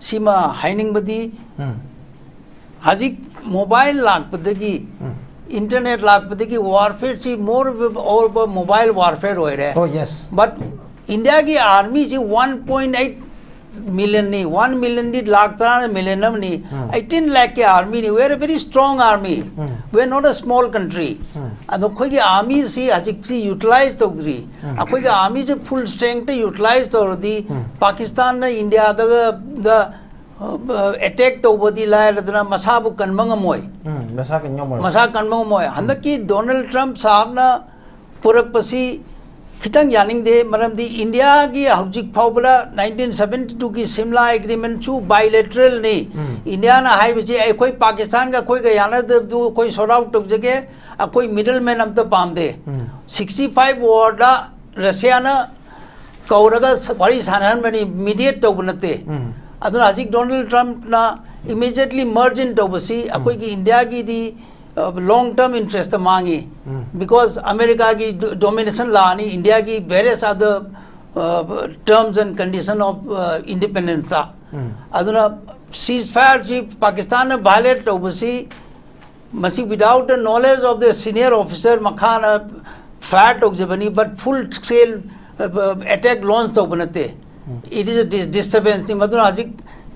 ꯁꯤꯃ ꯍꯥꯏꯅꯤꯡꯕꯗꯤ, ꯍꯧꯖꯤꯛ mobile ꯂꯥꯛꯄꯗꯒꯤ, internet ꯂꯥꯛꯄꯗꯒꯤ warfare ꯁꯤ more over mobile warfare ꯑꯣꯏꯔꯦ꯫ Oh, yes. But ꯏꯟꯗꯤꯌꯥꯒꯤ army ꯁꯤ one point eight ꯃꯤꯂꯤꯌꯟꯅꯤ, ꯋꯥꯟ ꯃꯤꯂꯤꯌꯟꯗꯤ ꯂꯥꯛ ꯇꯔꯥꯅ ꯃꯤꯂꯤꯌꯟ ꯑꯃꯅꯤ꯫ Eighteen ꯂꯥꯛꯀꯤ ꯑꯥꯔꯃꯤꯅꯤ꯫ We are a very strong army. We are not a small country. ꯑꯗꯣ ꯑꯩꯈꯣꯏꯒꯤ ꯑꯥꯔꯃꯤꯁꯤ ꯍꯧꯖꯤꯛꯁꯤ ꯌꯨꯇꯤꯂꯥꯏꯖ ꯇꯧꯗ꯭ꯔꯤ꯫ ꯑꯩꯈꯣꯏꯒꯤ ꯑꯥꯔꯃꯤꯁꯦ ꯐꯨꯜ ꯁ꯭ꯇ꯭ꯔꯦꯡꯇ ꯌꯨꯇꯤꯂꯥꯏꯖ ꯇꯧꯔꯗꯤ ꯄꯥꯀꯤꯁꯇꯥꯟꯅ ꯏꯟꯗꯤꯌꯥꯗꯒ ꯗ ꯑꯦꯇꯦꯛ ꯇꯧꯕꯗꯤ ꯂꯥꯏꯔꯗꯅ ꯃꯁꯥꯕꯨ ꯀꯟꯕ ꯉꯝꯃꯣꯏ꯫ ꯎꯝ, ꯃꯁꯥ ꯀꯟ ꯉꯝꯃꯣꯏ꯫ ꯃꯁꯥ ꯀꯟꯕ ꯉꯝꯃꯣꯏ꯫ ꯍꯟꯗꯛꯀꯤ ꯗꯣꯅꯥꯜꯗ ꯇ꯭ꯔꯝꯞ ꯁꯥꯍꯕꯅ ꯄꯨꯔꯛꯄꯁꯤ ꯈꯤꯇꯪ ꯌꯥꯅꯤꯡꯗꯦ꯫ ꯃꯔꯝꯗꯤ ꯏꯟꯗꯤꯌꯥꯒꯤ ꯍꯧꯖꯤꯛ ꯐꯥꯎꯕꯗ ꯅꯥꯏꯟꯇꯤꯟ ꯁꯕꯦꯟꯇꯤ ꯇꯨꯒꯤ ꯁꯤꯝꯂꯥ ꯑꯦꯒ꯭ꯔꯤꯃꯦꯟꯁꯨ ꯕꯥꯏꯂꯦꯇꯔꯦꯜꯅꯤ꯫ ꯏꯟꯗꯤꯌꯥꯅ ꯍꯥꯏꯕꯁꯤ ꯑꯩꯈꯣꯏ ꯄꯥꯀꯤꯁꯇꯥꯟꯒ ꯑꯩꯈꯣꯏꯒ ꯌꯥꯅꯗꯕꯗꯨ ꯑꯩꯈꯣꯏ ꯁꯣꯔꯠ ꯑꯥꯎꯠ ꯇꯧꯖꯒꯦ, ꯑꯩꯈꯣꯏ ꯃꯤꯗꯜ ꯃꯦꯟ ꯑꯝꯇ ꯄꯥꯝꯗꯦ꯫ ꯁꯤꯛꯁꯇꯤ ꯐꯥꯏꯚ ꯋꯥꯔꯗ ꯔꯁꯤꯌꯥꯅ ꯀꯧꯔꯒ ꯋꯥꯔꯤ ꯁꯥꯟꯅꯍꯟꯕꯅꯤ, ꯃꯤꯗꯤꯌꯦꯠ ꯇꯧꯕ ꯅꯠꯇꯦ꯫ ꯑꯗꯨꯅ ꯍꯧꯖꯤꯛ ꯗꯣꯅꯥꯜꯗ ꯇ꯭ꯔꯝꯞꯅ ꯏꯃꯤꯗꯤꯌꯦꯠꯂꯤ ꯃꯔꯖ ꯏꯟ ꯇꯧꯕꯁꯤ ꯑꯩꯈꯣꯏꯒꯤ ꯏꯟꯗꯤꯌꯥꯒꯤꯗꯤ ꯂꯣꯡ ꯇꯔꯝ ꯏꯟꯇꯔꯦꯁꯇ ꯃꯥꯡꯉꯤ꯫ ꯕꯤꯀꯣꯖ ꯑꯃꯦꯔꯤꯀꯥꯒꯤ ꯗꯣꯃꯤꯅꯦꯁꯟ ꯂꯥꯛꯑꯅꯤ, ꯏꯟꯗꯤꯌꯥꯒꯤ various other terms and condition of independence꯫ ꯑꯗꯨꯅ ꯁꯤꯖ ꯐꯥꯌꯔꯁꯤ ꯄꯥꯀꯤꯁꯇꯥꯟꯅ ꯚꯥꯏꯂꯦꯠ ꯇꯧꯕꯁꯤ ꯃꯁꯤ without the knowledge of the senior officer ꯃꯈꯥꯅ ꯐꯥꯌꯔ ꯇꯧꯖꯕꯅꯤ, but full scale attack launch ꯇꯧꯕ ꯅꯠꯇꯦ꯫ It is a disturbance ꯅꯤ꯫ ꯃꯗꯨꯅ ꯍꯧꯖꯤꯛ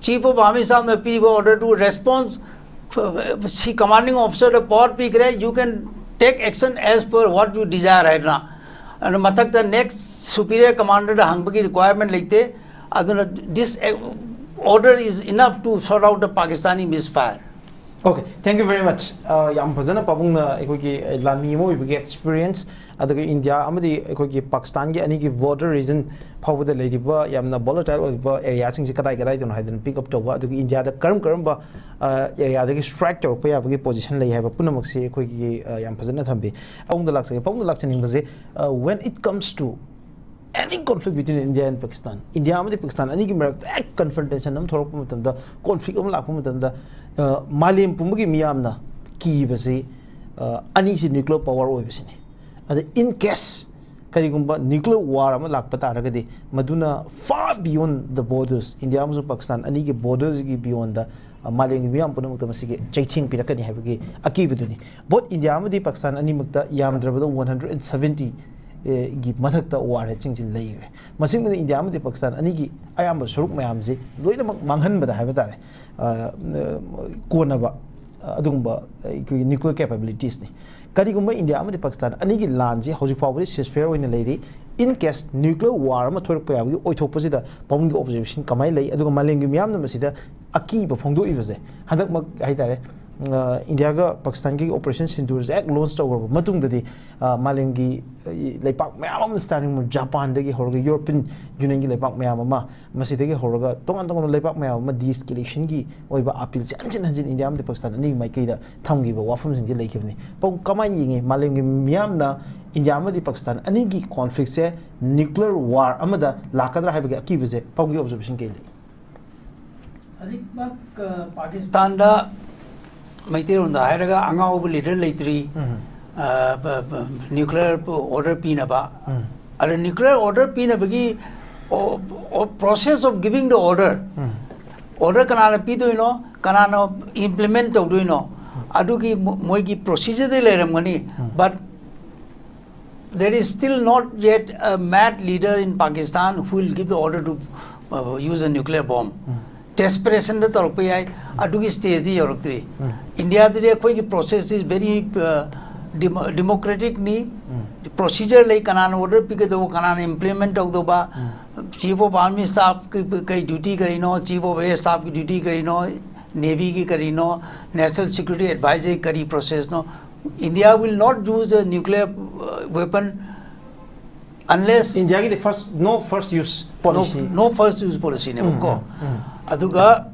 ꯆꯤꯐ ꯑꯣꯐ ꯑꯥꯔꯃꯤ ꯁꯥꯍꯕꯅ ꯄꯤꯔꯤꯕ order to response, ꯁꯤ ꯀꯃꯥꯟꯗꯤꯡ ꯑꯣꯐꯤꯁꯔꯗ ꯄꯥꯋꯔ ꯄꯤꯈ꯭ꯔꯦ, you can take action as per what you desire ꯍꯥꯏꯗꯅ꯫ ꯑꯗꯨ ꯃꯊꯛꯇ ꯅꯦꯛꯁ ꯁꯨꯄꯤꯔꯤꯌꯔ ꯀꯃꯥꯟꯗꯔꯗ ꯍꯪꯕꯒꯤ ꯔꯤꯀ꯭ꯋꯥꯏꯔꯃꯦꯟ ꯂꯩꯇꯦ꯫ ꯑꯗꯨꯅ this order is enough to sort out the Pakistani misfire. Okay, thank you very much. ꯑ, ꯌꯥꯝ ꯐꯖꯅ ꯄꯥꯕꯨꯡꯅ ꯑꯩꯈꯣꯏꯒꯤ ꯂꯥꯟꯃꯤ ꯑꯃ ꯑꯣꯏꯕꯒꯤ ꯑꯦꯛꯁꯄꯤꯔꯤꯌꯦꯟꯁ, ꯑꯗꯨꯒ ꯏꯟꯗꯤꯌꯥ ꯑꯃꯗꯤ ꯑꯩꯈꯣꯏꯒꯤ ꯄꯥꯀꯤꯁꯇꯥꯟꯒꯤ ꯑꯅꯤꯒꯤ ꯕꯣꯔꯗꯔ ꯔꯤꯖꯟ ꯐꯥꯎꯕꯗ ꯂꯩꯔꯤꯕ ꯌꯥꯝꯅ ꯚꯣꯂꯥꯇꯥꯏꯜ ꯑꯣꯏꯔꯤꯕ ꯑꯦꯔꯤꯌꯥꯁꯤꯡꯁꯦ ꯀꯗꯥꯏ ꯀꯗꯥꯏꯗꯅꯣ ꯍꯥꯏꯗꯅ ꯄꯤꯛ ꯑꯞ ꯇꯧꯕ, ꯑꯗꯨꯒ ꯏꯟꯗꯤꯌꯥꯗ ꯀꯔꯝ ꯀꯔꯝꯕ ꯑꯦꯔꯤꯌꯥꯗꯒꯤ ꯁ꯭ꯇ꯭ꯔꯥꯏꯛ ꯇꯧꯔꯛꯄ ꯌꯥꯕꯒꯤ ꯄꯣꯖꯤꯁꯟ ꯂꯩ ꯍꯥꯏꯕ ꯄꯨꯝꯅꯃꯛꯁꯤ ꯑꯩꯈꯣꯏꯒꯤ, ꯑ, ꯌꯥꯝ ꯐꯖꯅ ꯊꯝꯕꯤ꯫ ꯄꯥꯕꯨꯡꯗ ꯂꯥꯛꯆꯒꯦ꯫ ꯄꯥꯕꯨꯡꯗ ꯂꯥꯛꯆꯅꯤꯡꯕꯁꯦ, ꯑ, when it comes to any conflict between India and Pakistan, India ꯑꯃꯗꯤ ꯄꯥꯀꯤꯁꯇꯥꯟ ꯑꯅꯤꯒꯤ ꯃꯔꯛꯇ ꯍꯦꯛ ꯀꯟꯐ꯭ꯔꯟꯇꯦꯁꯟ ꯑꯃ ꯊꯣꯛꯂꯛꯄ ꯃꯇꯝꯗ, ꯀꯣꯟꯐ꯭ꯂꯤꯛ ꯑꯃ ꯂꯥꯛꯄ ꯃꯇꯝꯗ, ꯑ, ꯃꯥꯂꯦꯝ ꯄꯨꯝꯕꯒꯤ ꯃꯤꯌꯥꯝꯅ ꯀꯤꯕꯁꯤ, ꯑ, ꯑꯅꯤꯁꯤ ꯅ꯭ꯌꯨꯀ꯭ꯂꯤꯌꯔ ꯄꯥꯋꯔ ꯑꯣꯏꯕꯁꯤꯅꯤ꯫ ꯑꯗ in case ꯀꯔꯤꯒꯨꯝꯕ ꯅ꯭ꯌꯨꯀ꯭ꯂꯤꯌꯔ ꯋꯥꯔ ꯑꯃ ꯂꯥꯛꯄ ꯇꯥꯔꯒꯗꯤ, ꯃꯗꯨꯅ far beyond the borders, India ꯑꯃꯁꯨꯡ ꯄꯥꯀꯤꯁꯇꯥꯟ ꯑꯅꯤꯒꯤ ꯕꯣꯔꯗꯔꯁꯤꯒꯤ ꯕꯤꯌꯣꯟꯗ, ꯑ, ꯃꯥꯂꯦꯝꯒꯤ ꯃꯤꯌꯥꯝ ꯄꯨꯝꯅꯃꯛꯇ ꯃꯁꯤꯒꯤ ꯆꯩꯊꯦꯡ ꯄꯤꯔꯛꯀꯅꯤ ꯍꯥꯏꯕꯒꯤ ꯑꯀꯤꯕꯗꯨꯅꯤ꯫ ꯕꯣꯠ ꯏꯟꯗꯤꯌꯥ ꯑꯃꯗꯤ ꯄꯥꯀꯤꯁꯇꯥꯟ ꯑꯅꯤꯃꯛꯇ ꯌꯥꯝꯗ꯭ꯔꯕꯗ ꯋꯥꯟ ꯍꯟꯗ꯭ꯔꯦꯠ ꯑꯦꯟ ꯁꯕꯦꯟꯇꯤ ꯒꯤ ꯃꯊꯛꯇ ꯋꯥꯔ ꯍꯦꯗꯁꯤꯡꯁꯤ ꯂꯩꯈ꯭ꯔꯦ꯫ ꯃꯁꯤꯅ ꯏꯟꯗꯤꯌꯥ ꯑꯃꯗꯤ ꯄꯥꯀꯤꯁꯇꯥꯟ ꯑꯅꯤꯒꯤ ꯑꯌꯥꯝꯕ ꯁꯔꯨꯛ ꯃꯌꯥꯝꯁꯤ ꯂꯣꯏꯅꯃꯛ ꯃꯥꯡꯍꯟꯕꯗ ꯍꯥꯏꯕ ꯇꯥꯔꯦ, ꯑ, ꯀꯣꯟꯅꯕ ꯑꯗꯨꯒꯨꯝꯕ ꯑꯩꯈꯣꯏꯒꯤ ꯅ꯭ꯌꯨꯀ꯭ꯂꯤꯌꯔ ꯀꯦꯄꯦꯕꯤꯂꯤꯇꯤꯁꯅꯤ꯫ ꯀꯔꯤꯒꯨꯝꯕ ꯏꯟꯗꯤꯌꯥ ꯑꯃꯗꯤ ꯄꯥꯀꯤꯁꯇꯥꯟ ꯑꯅꯤꯒꯤ ꯂꯥꯟꯁꯤ ꯍꯧꯖꯤꯛ ꯐꯥꯎꯕꯗꯤ ꯁꯤꯁꯐꯦꯌꯔ ꯑꯣꯏꯅ ꯂꯩꯔꯤ꯫ In case nuclear war ꯑꯃ ꯊꯣꯛꯂꯛꯄ ꯌꯥꯕꯒꯤ ꯑꯣꯏꯊꯣꯛꯄꯁꯤꯗ ꯄꯥꯕꯨꯡꯒꯤ ꯑꯣꯕꯖꯔꯕꯦꯁꯟ ꯀꯃꯥꯏꯅ ꯂꯩ, ꯑꯗꯨꯒ ꯃꯥꯂꯦꯝꯒꯤ ꯃꯤꯌꯥꯝꯅ ꯃꯁꯤꯗ ꯑꯀꯤꯕ ꯐꯣꯡꯗꯣꯛꯏꯕꯁꯦ ꯍꯟꯗꯛꯃꯛ ꯍꯥꯏꯇꯥꯔꯦ, ꯑ, ꯏꯟꯗꯤꯌꯥꯒ ꯄꯥꯀꯤꯁꯇꯥꯟꯒꯤ ꯑꯣꯄꯔꯦꯁꯟ ꯁꯤꯟꯗꯨꯔꯁꯦ ꯍꯦꯛ ꯂꯣꯟꯁ ꯇꯧꯈ꯭ꯔꯕ ꯃꯇꯨꯡꯗꯗꯤ, ꯑ, ꯃꯥꯂꯦꯝꯒꯤ, ꯑ, ꯂꯩꯄꯥꯛ ꯃꯌꯥꯝ ꯑꯃ, starting from ꯖꯄꯥꯟꯗꯒꯤ ꯍꯧꯔꯒ ꯌꯨꯔꯣꯄꯤꯌꯟ ꯌꯨꯅꯤꯌꯟꯒꯤ ꯂꯩꯄꯥꯛ ꯃꯌꯥꯝ ꯑꯃ, ꯃꯁꯤꯗꯒꯤ ꯍꯧꯔꯒ ꯇꯣꯉꯥꯟ ꯇꯣꯉꯥꯟꯕ ꯂꯩꯄꯥꯛ ꯃꯌꯥꯝ ꯑꯃ ꯗꯤꯑꯦꯁꯀꯦꯂꯦꯁꯟꯒꯤ ꯑꯣꯏꯕ ꯑꯄꯤꯜꯁꯦ ꯍꯟꯖꯤꯟ ꯍꯟꯖꯤꯟ ꯏꯟꯗꯤꯌꯥ ꯑꯃꯗꯤ ꯄꯥꯀꯤꯁꯇꯥꯟ ꯑꯅꯤꯒꯤ ꯃꯥꯏꯀꯩꯗ ꯊꯝꯈꯤꯕ ꯋꯥꯐꯝꯁꯤꯡꯁꯦ ꯂꯩꯈꯤꯕꯅꯤ꯫ ꯄꯥꯎ ꯀꯃꯥꯏꯅ ꯌꯦꯡꯉꯤ? ꯃꯥꯂꯦꯝꯒꯤ ꯃꯤꯌꯥꯝꯅ ꯏꯟꯗꯤꯌꯥ ꯑꯃꯗꯤ ꯄꯥꯀꯤꯁꯇꯥꯟ ꯑꯅꯤꯒꯤ ꯀꯣꯟꯐ꯭ꯂꯤꯛꯁꯦ ꯅ꯭ꯌꯨꯀ꯭ꯂꯤꯌꯔ ꯋꯥꯔ ꯑꯃꯗ ꯂꯥꯛꯀꯗ꯭ꯔꯥ ꯍꯥꯏꯕꯒꯤ ꯑꯀꯤꯕꯁꯦ ꯄꯥꯎꯒꯤ ꯑꯣꯕꯖꯔꯕꯦꯁꯟ ꯀꯩ ꯂꯩ? ꯍꯧꯖꯤꯛꯃꯛ, ꯑ, ꯄꯥꯀꯤꯁꯇꯥꯟꯗ ꯃꯩꯇꯩꯂꯣꯟꯗ ꯍꯥꯏꯔꯒ ꯑꯉꯥꯎꯕ ꯂꯤꯗꯔ ꯂꯩꯇ꯭ꯔꯤ꯫ ꯎꯝ꯫ ꯑ, ꯕ-, ꯕ-, ꯅ꯭ꯌꯨꯀ꯭ꯂꯤꯌꯔ ꯑꯣꯔꯗꯔ ꯄꯤꯅꯕ꯫ ꯎꯝ꯫ ꯑꯗ ꯅ꯭ꯌꯨꯀ꯭ꯂꯤꯌꯔ ꯑꯣꯔꯗꯔ ꯄꯤꯅꯕꯒꯤ ꯑꯣ-, ꯑꯣ-, process of giving the order, um. Order ꯀꯅꯥꯅ ꯄꯤꯗꯣꯏꯅꯣ, ꯀꯅꯥꯅ ꯏꯝꯄ꯭ꯂꯤꯃꯦꯟ ꯇꯧꯗꯣꯏꯅꯣ, ꯑꯗꯨꯒꯤ ꯃꯣ-, ꯃꯣꯏꯒꯤ ꯄ꯭ꯔꯣꯁꯤꯖꯔꯗꯤ ꯂꯩꯔꯝꯒꯅꯤ꯫ ꯎꯝ꯫ But there is still not yet a mad leader in Pakistan who will give the order to, uh, use a nuclear bomb. ꯎꯝ꯫ ꯗꯦꯁꯄꯔꯦꯁꯟꯗ ꯇꯧꯔꯛꯄ ꯌꯥꯏ, ꯑꯗꯨꯒꯤ ꯁ꯭ꯇꯦꯖꯇꯤ ꯌꯧꯔꯛꯇ꯭ꯔꯤ꯫ ꯎꯝ꯫ ꯏꯟꯗꯤꯌꯥꯗꯗꯤ ꯑꯩꯈꯣꯏꯒꯤ process is very, uh, demo-, democraticꯅꯤ꯫ ꯎꯝ꯫ ꯄ꯭ꯔꯣꯁꯤꯖꯔ ꯂꯩ, ꯀꯅꯥꯅ ꯑꯣꯔꯗꯔ ꯄꯤꯒꯗꯧꯕ, ꯀꯅꯥꯅ ꯏꯝꯄ꯭ꯂꯤꯃꯦꯟ ꯇꯧꯗꯧꯕ, ꯎꯝ꯫ ꯆꯤꯐ ꯑꯣꯐ ꯑꯥꯔꯃꯤ ꯁ꯭ꯇꯥꯐꯀꯤ ꯀꯩ ꯗ꯭ꯌꯨꯇꯤ ꯀꯔꯤꯅꯣ, ꯆꯤꯐ ꯑꯣꯐ ꯑꯦꯌꯔ ꯁ꯭ꯇꯥꯐꯀꯤ ꯗ꯭ꯌꯨꯇꯤ ꯀꯔꯤꯅꯣ, ꯅꯦꯚꯤꯒꯤ ꯀꯔꯤꯅꯣ, ꯅꯦꯁꯅꯦꯜ ꯁꯦꯀ꯭ꯌꯨꯔꯤꯇꯤ ꯑꯦꯗꯚꯥꯏꯖꯔ ꯀꯔꯤ ꯄ꯭ꯔꯣꯁꯦꯁꯅꯣ꯫ India will not use a nuclear, uh, weapon unless ꯏꯟꯗꯤꯌꯥꯒꯤꯗꯤ first, no first use policy. No first use ꯄꯣꯂꯤꯁꯤꯅꯦꯕꯀꯣ꯫ Um, um. ꯑꯗꯨꯒ,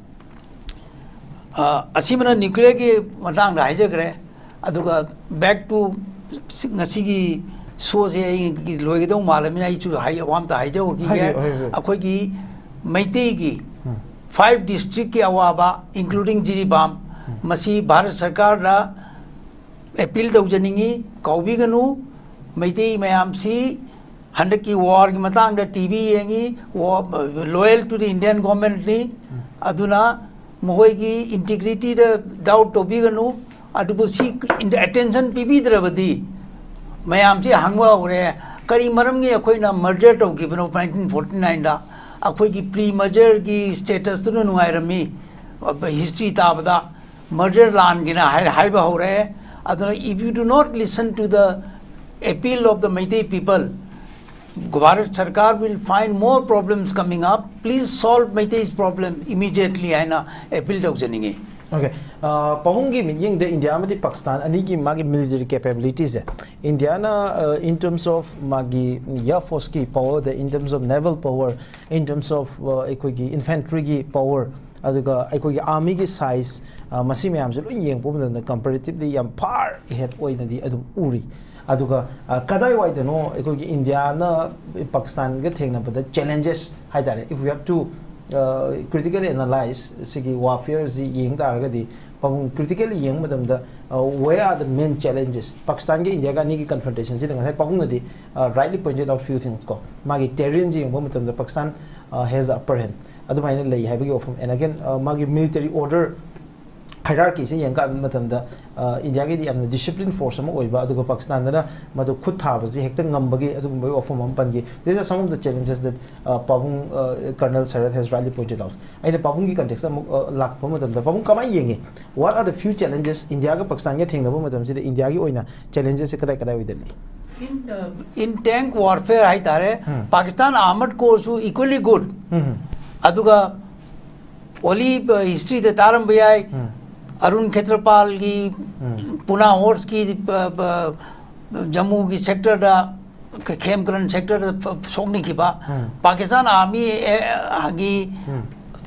ꯑ, ꯑꯁꯤꯃꯅ ꯅ꯭ꯌꯨꯀ꯭ꯂꯤꯌꯔꯒꯤ ꯃꯇꯥꯡꯗ ꯍꯥꯏꯖꯈ꯭ꯔꯦ꯫ ꯑꯗꯨꯒ back to ꯉꯁꯤꯒꯤ ꯁꯣꯁꯦ ꯑꯩ ꯂꯣꯏꯒꯗꯧ ꯃꯥꯜꯂꯃꯤꯅ ꯑꯩꯁꯨ ꯍꯥꯏ-, ꯋꯥ ꯑꯝꯇ ꯍꯥꯏꯖꯍꯧꯈꯤꯒꯦ꯫ ꯍꯥꯏꯕꯤꯌꯨ, ꯍꯥꯏꯕꯤꯌꯨ꯫ ꯑꯩꯈꯣꯏꯒꯤ ꯃꯩꯇꯩꯒꯤ ꯎꯝ꯫ ꯐꯥꯏꯚ ꯗꯤꯁꯇ꯭ꯔꯤꯛꯀꯤ ꯑꯋꯥꯕ, including ꯖꯤꯔꯤꯕꯥꯝ, ꯃꯁꯤ ꯚꯥꯔꯠ ꯁꯔꯀꯥꯔꯗ ꯑꯦꯄꯤꯜ ꯇꯧꯖꯅꯤꯡꯉꯤ, ꯀꯥꯎꯕꯤꯒꯅꯨ꯫ ꯃꯩꯇꯩ ꯃꯌꯥꯝꯁꯤ ꯍꯟꯗꯛꯀꯤ ꯋꯥꯔꯒꯤ ꯃꯇꯥꯡꯗ ꯇꯤ ꯚꯤ ꯌꯦꯡꯉꯤ, ꯂꯣꯌꯦꯜ ꯇꯨ ꯗꯤ ꯏꯟꯗꯤꯌꯟ ꯒꯣꯔꯃꯦꯟꯠꯅꯤ꯫ ꯑꯗꯨꯅ ꯃꯈꯣꯏꯒꯤ ꯏꯟꯇꯤꯒ꯭ꯔꯤꯇꯤꯗ ꯗꯥꯎꯠ ꯇꯧꯕꯤꯒꯅꯨ꯫ ꯑꯗꯨꯕꯨ ꯁꯤ ꯑꯦꯇꯦꯟꯁꯟ ꯄꯤꯕꯤꯗ꯭ꯔꯕꯗꯤ ꯃꯌꯥꯝꯁꯤ ꯍꯪꯕ ꯍꯧꯔꯦ, ꯀꯔꯤ ꯃꯔꯝꯒꯤ ꯑꯩꯈꯣꯏꯅ ꯃꯔꯖꯔ ꯇꯧꯈꯤꯕꯅꯣ ꯅꯥꯏꯟꯇꯤꯟ ꯐꯣꯔꯇꯤ ꯅꯥꯏꯟꯗ? ꯑꯩꯈꯣꯏꯒꯤ ꯄ꯭ꯔꯤ ꯃꯔꯖꯔꯒꯤ ꯁ꯭ꯇꯦꯇꯁꯇꯨꯅ ꯅꯨꯡꯉꯥꯏꯔꯝꯃꯤ, ꯍꯤꯁꯇ꯭ꯔꯤ ꯇꯥꯕꯗ ꯃꯔꯖꯔ ꯂꯥꯟꯒꯤꯅ ꯍꯥꯏ ꯍꯥꯏꯕ ꯍꯧꯔꯛꯑꯦ꯫ ꯑꯗꯨꯅ, if you do not listen to the appeal of the Meitei people, Bharat Sarkar will find more problems coming up. Please solve Meitei's problem immediately ꯍꯥꯏꯅ ꯑꯦꯄꯤꯜ ꯇꯧꯖꯅꯤꯡꯉꯤ꯫ ꯑꯣꯀꯦ꯫ ꯄꯥꯕꯨꯡꯒꯤ ꯃꯤꯠꯌꯦꯡꯗ ꯏꯟꯗꯤꯌꯥ ꯑꯃꯗꯤ ꯄꯥꯀꯤꯁꯇꯥꯟ ꯑꯅꯤꯒꯤ ꯃꯥꯒꯤ ꯃꯤꯂꯤꯇꯔꯤ ꯀꯦꯄꯦꯕꯤꯂꯤꯇꯤꯁꯦ, ꯏꯟꯗꯤꯌꯥꯅ, in terms of ꯃꯥꯒꯤ ꯏꯌꯥꯔ ꯐꯣꯔꯁꯀꯤ ꯄꯋꯔꯗ, in terms of naval power, in terms of ꯑꯩꯈꯣꯏꯒꯤ ꯏꯟꯐꯦꯟꯇ꯭ꯔꯤꯒꯤ ꯄꯋꯔ, ꯑꯗꯨꯒ ꯑꯩꯈꯣꯏꯒꯤ ꯑꯥꯔꯃꯤꯒꯤ ꯁꯥꯏꯖ, ꯃꯁꯤ ꯃꯌꯥꯝꯁꯦ ꯂꯣꯏ ꯌꯦꯡꯉꯛꯄ ꯃꯇꯝꯗ ꯀꯝꯄꯦꯔꯦꯇꯤꯞꯂꯤ ꯌꯥꯝ ꯐꯥꯔ ꯑꯍꯦꯗ ꯑꯣꯏꯅꯗꯤ ꯑꯗꯨꯝ ꯎꯔꯤ꯫ ꯑꯗꯨꯒ ꯀꯗꯥꯏꯋꯥꯏꯗꯅꯣ ꯑꯩꯈꯣꯏꯒꯤ ꯏꯟꯗꯤꯌꯥꯅ ꯄꯥꯀꯤꯁꯇꯥꯟꯒ ꯊꯦꯡꯅꯕꯗ ꯆꯦꯂꯦꯟꯖꯦꯁ ꯍꯥꯏ ꯇꯥꯔꯦ, if we have to critical analyze ꯁꯤꯒꯤ ꯋꯥꯔꯐꯤꯌꯔꯁꯤ ꯌꯦꯡ ꯇꯥꯔꯒꯗꯤ, ꯄꯥꯕꯨꯡ, ꯀ꯭ꯔꯤꯇꯤꯀꯦꯜꯂꯤ ꯌꯦꯡꯕ ꯃꯇꯝꯗ, where are the main challenges? ꯄꯥꯀꯤꯁꯇꯥꯟꯒ ꯏꯟꯗꯤꯌꯥꯒ ꯑꯅꯤꯒꯤ ꯀꯟꯐ꯭ꯔꯟꯇꯦꯁꯟꯁꯤꯗ ꯉꯁꯥꯏ ꯄꯥꯕꯨꯡꯅꯗꯤ rightly pointed out few things ꯀꯣ, ꯃꯥꯒꯤ ꯇꯦꯔꯦꯟꯁꯤ ꯌꯦꯡꯕ ꯃꯇꯝꯗ Pakistan has the upper hand ꯑꯗꯨꯃꯥꯏꯅ ꯂꯩ ꯍꯥꯏꯕꯒꯤ ꯋꯥꯐꯝ꯫ And again, ꯃꯥꯒꯤ ꯃꯤꯂꯤꯇꯔꯤ ꯑꯣꯔꯗꯔ ꯍꯥꯏꯔꯥꯔꯀꯤꯁꯦ ꯌꯦꯡꯀꯥꯟ ꯃꯇꯝꯗ, ꯏꯟꯗꯤꯌꯥꯒꯤꯗꯤ ꯌꯥꯝꯅ ꯗꯤꯁꯤꯄ꯭ꯂꯤꯟ ꯐꯣꯔꯁ ꯑꯃ ꯑꯣꯏꯕ, ꯑꯗꯨꯒ ꯄꯥꯀꯤꯁꯇꯥꯟꯗꯅ ꯃꯗꯨ ꯈꯨꯠ ꯊꯥꯕꯁꯤ ꯍꯦꯛꯇ ꯉꯝꯕꯒꯤ ꯑꯗꯨꯒꯨꯝꯕꯒꯤ ꯋꯥꯐꯝ ꯑꯃ ꯄꯟꯈꯤ꯫ These are some of the challenges that ꯄꯥꯕꯨꯡ, Colonel Sarat has rightly pointed out. ꯑꯩꯅ ꯄꯥꯕꯨꯡꯒꯤ ꯀꯟꯇꯦꯛꯁꯇ ꯑꯃꯨꯛ ꯂꯥꯛꯄ ꯃꯇꯝꯗ, ꯄꯥꯕꯨꯡ ꯀꯃꯥꯏꯅ ꯌꯦꯡꯉꯤ? What are the few challenges ꯏꯟꯗꯤꯌꯥꯒ ꯄꯥꯀꯤꯁꯇꯥꯟꯒ ꯊꯦꯡꯅꯕ ꯃꯇꯝꯁꯤꯗ ꯏꯟꯗꯤꯌꯥꯒꯤ ꯑꯣꯏꯅ ꯆꯦꯂꯦꯟꯖꯦꯁꯁꯦ ꯀꯗꯥꯏ ꯀꯗꯥꯏꯋꯥꯏꯗ ꯂꯩ? In, uh, in tank warfare ꯍꯥꯏꯇꯥꯔꯦ, ꯄꯥꯀꯤꯁꯇꯥꯟ ꯑꯥꯔꯃꯔ ꯀꯣꯔꯁꯨ equally good꯫ ꯑꯗꯨꯒ ꯑꯣꯂꯤ ꯍꯤꯁꯇ꯭ꯔꯤꯗ ꯇꯥꯔꯝꯕ ꯌꯥꯏ, ꯑꯔꯨꯟ ꯈꯦꯇ꯭ꯔꯄꯥꯜꯒꯤ ꯄꯨꯅꯥ ꯍꯣꯔꯁꯀꯤ, ꯖꯝꯃꯨꯒꯤ ꯁꯦꯛꯇꯔꯗ, ꯈꯦꯝꯀ꯭ꯔꯟ ꯁꯦꯛꯇꯔꯗ ꯁꯣꯛꯅꯈꯤꯕ ꯄꯥꯀꯤꯁꯇꯥꯟ ꯑꯥꯔꯃꯤꯒꯤ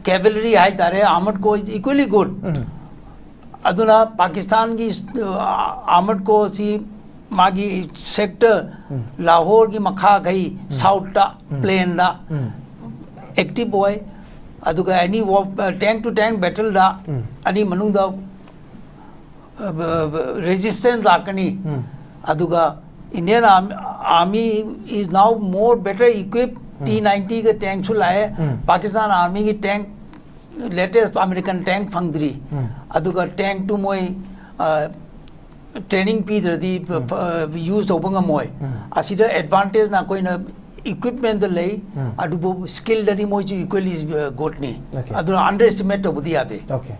ꯀꯦꯚꯦꯂꯔꯤ ꯍꯥꯏꯇꯥꯔꯦ, ꯑꯥꯔꯃꯔ ꯀꯣꯔ is equally good꯫ ꯑꯗꯨꯅ ꯄꯥꯀꯤꯁꯇꯥꯟꯒꯤ ꯑꯥꯔꯃꯔ ꯀꯣꯔꯁꯤ ꯃꯥꯒꯤ ꯁꯦꯛꯇꯔ, ꯂꯥꯍꯣꯔꯒꯤ ꯃꯈꯥꯈꯩ ꯁꯥꯎꯠꯇ, ꯄ꯭ꯂꯦꯟꯗ ꯑꯦꯛꯇꯤꯚ ꯑꯣꯏ꯫ ꯑꯗꯨꯒ ꯑꯦꯅꯤ ꯇꯦꯡ ꯇꯨ ꯇꯦꯡ ꯕꯦꯇꯜꯗ ꯑꯅꯤ ꯃꯅꯨꯡꯗ ꯔꯦꯖꯤꯁꯇꯦꯟꯁ ꯂꯥꯛꯀꯅꯤ꯫ ꯑꯗꯨꯒ Indian Army is now more better equipped. T ꯅꯥꯏꯟꯇꯤꯒ ꯇꯦꯡꯁꯨ ꯂꯥꯛꯑꯦ꯫ ꯄꯥꯀꯤꯁꯇꯥꯟ ꯑꯥꯔꯃꯤꯒꯤ ꯇꯦꯡ, ꯂꯦꯇꯦꯁ ꯑꯃꯦꯔꯤꯀꯟ ꯇꯦꯡ ꯐꯪꯗ꯭ꯔꯤ꯫ ꯑꯗꯨꯒ ꯇꯦꯡ ꯇꯨ ꯃꯣꯏ ꯇ꯭ꯔꯦꯅꯤꯡ ꯄꯤꯗ꯭ꯔꯗꯤ ꯌꯨꯁ ꯇꯧꯕ ꯉꯝꯃꯣꯏ꯫ ꯑꯁꯤꯗ ꯑꯦꯗꯚꯥꯟꯇꯦꯖꯅ ꯑꯩꯈꯣꯏꯅ ꯏꯀ꯭ꯋꯤꯞꯃꯦꯟꯗ ꯂꯩ, ꯑꯗꯨꯕꯨ ꯁ꯭ꯀꯤꯜꯗꯗꯤ ꯃꯣꯏꯁꯨ ꯏꯀ꯭ꯋꯦꯂꯤ ꯒꯨꯗꯅꯤ꯫ Okay. ꯑꯗꯨꯅ ꯑꯟꯗꯔ ꯑꯦꯁꯇꯤꯃꯦꯠ ꯇꯧꯕꯗꯤ ꯌꯥꯗꯦ꯫ Okay.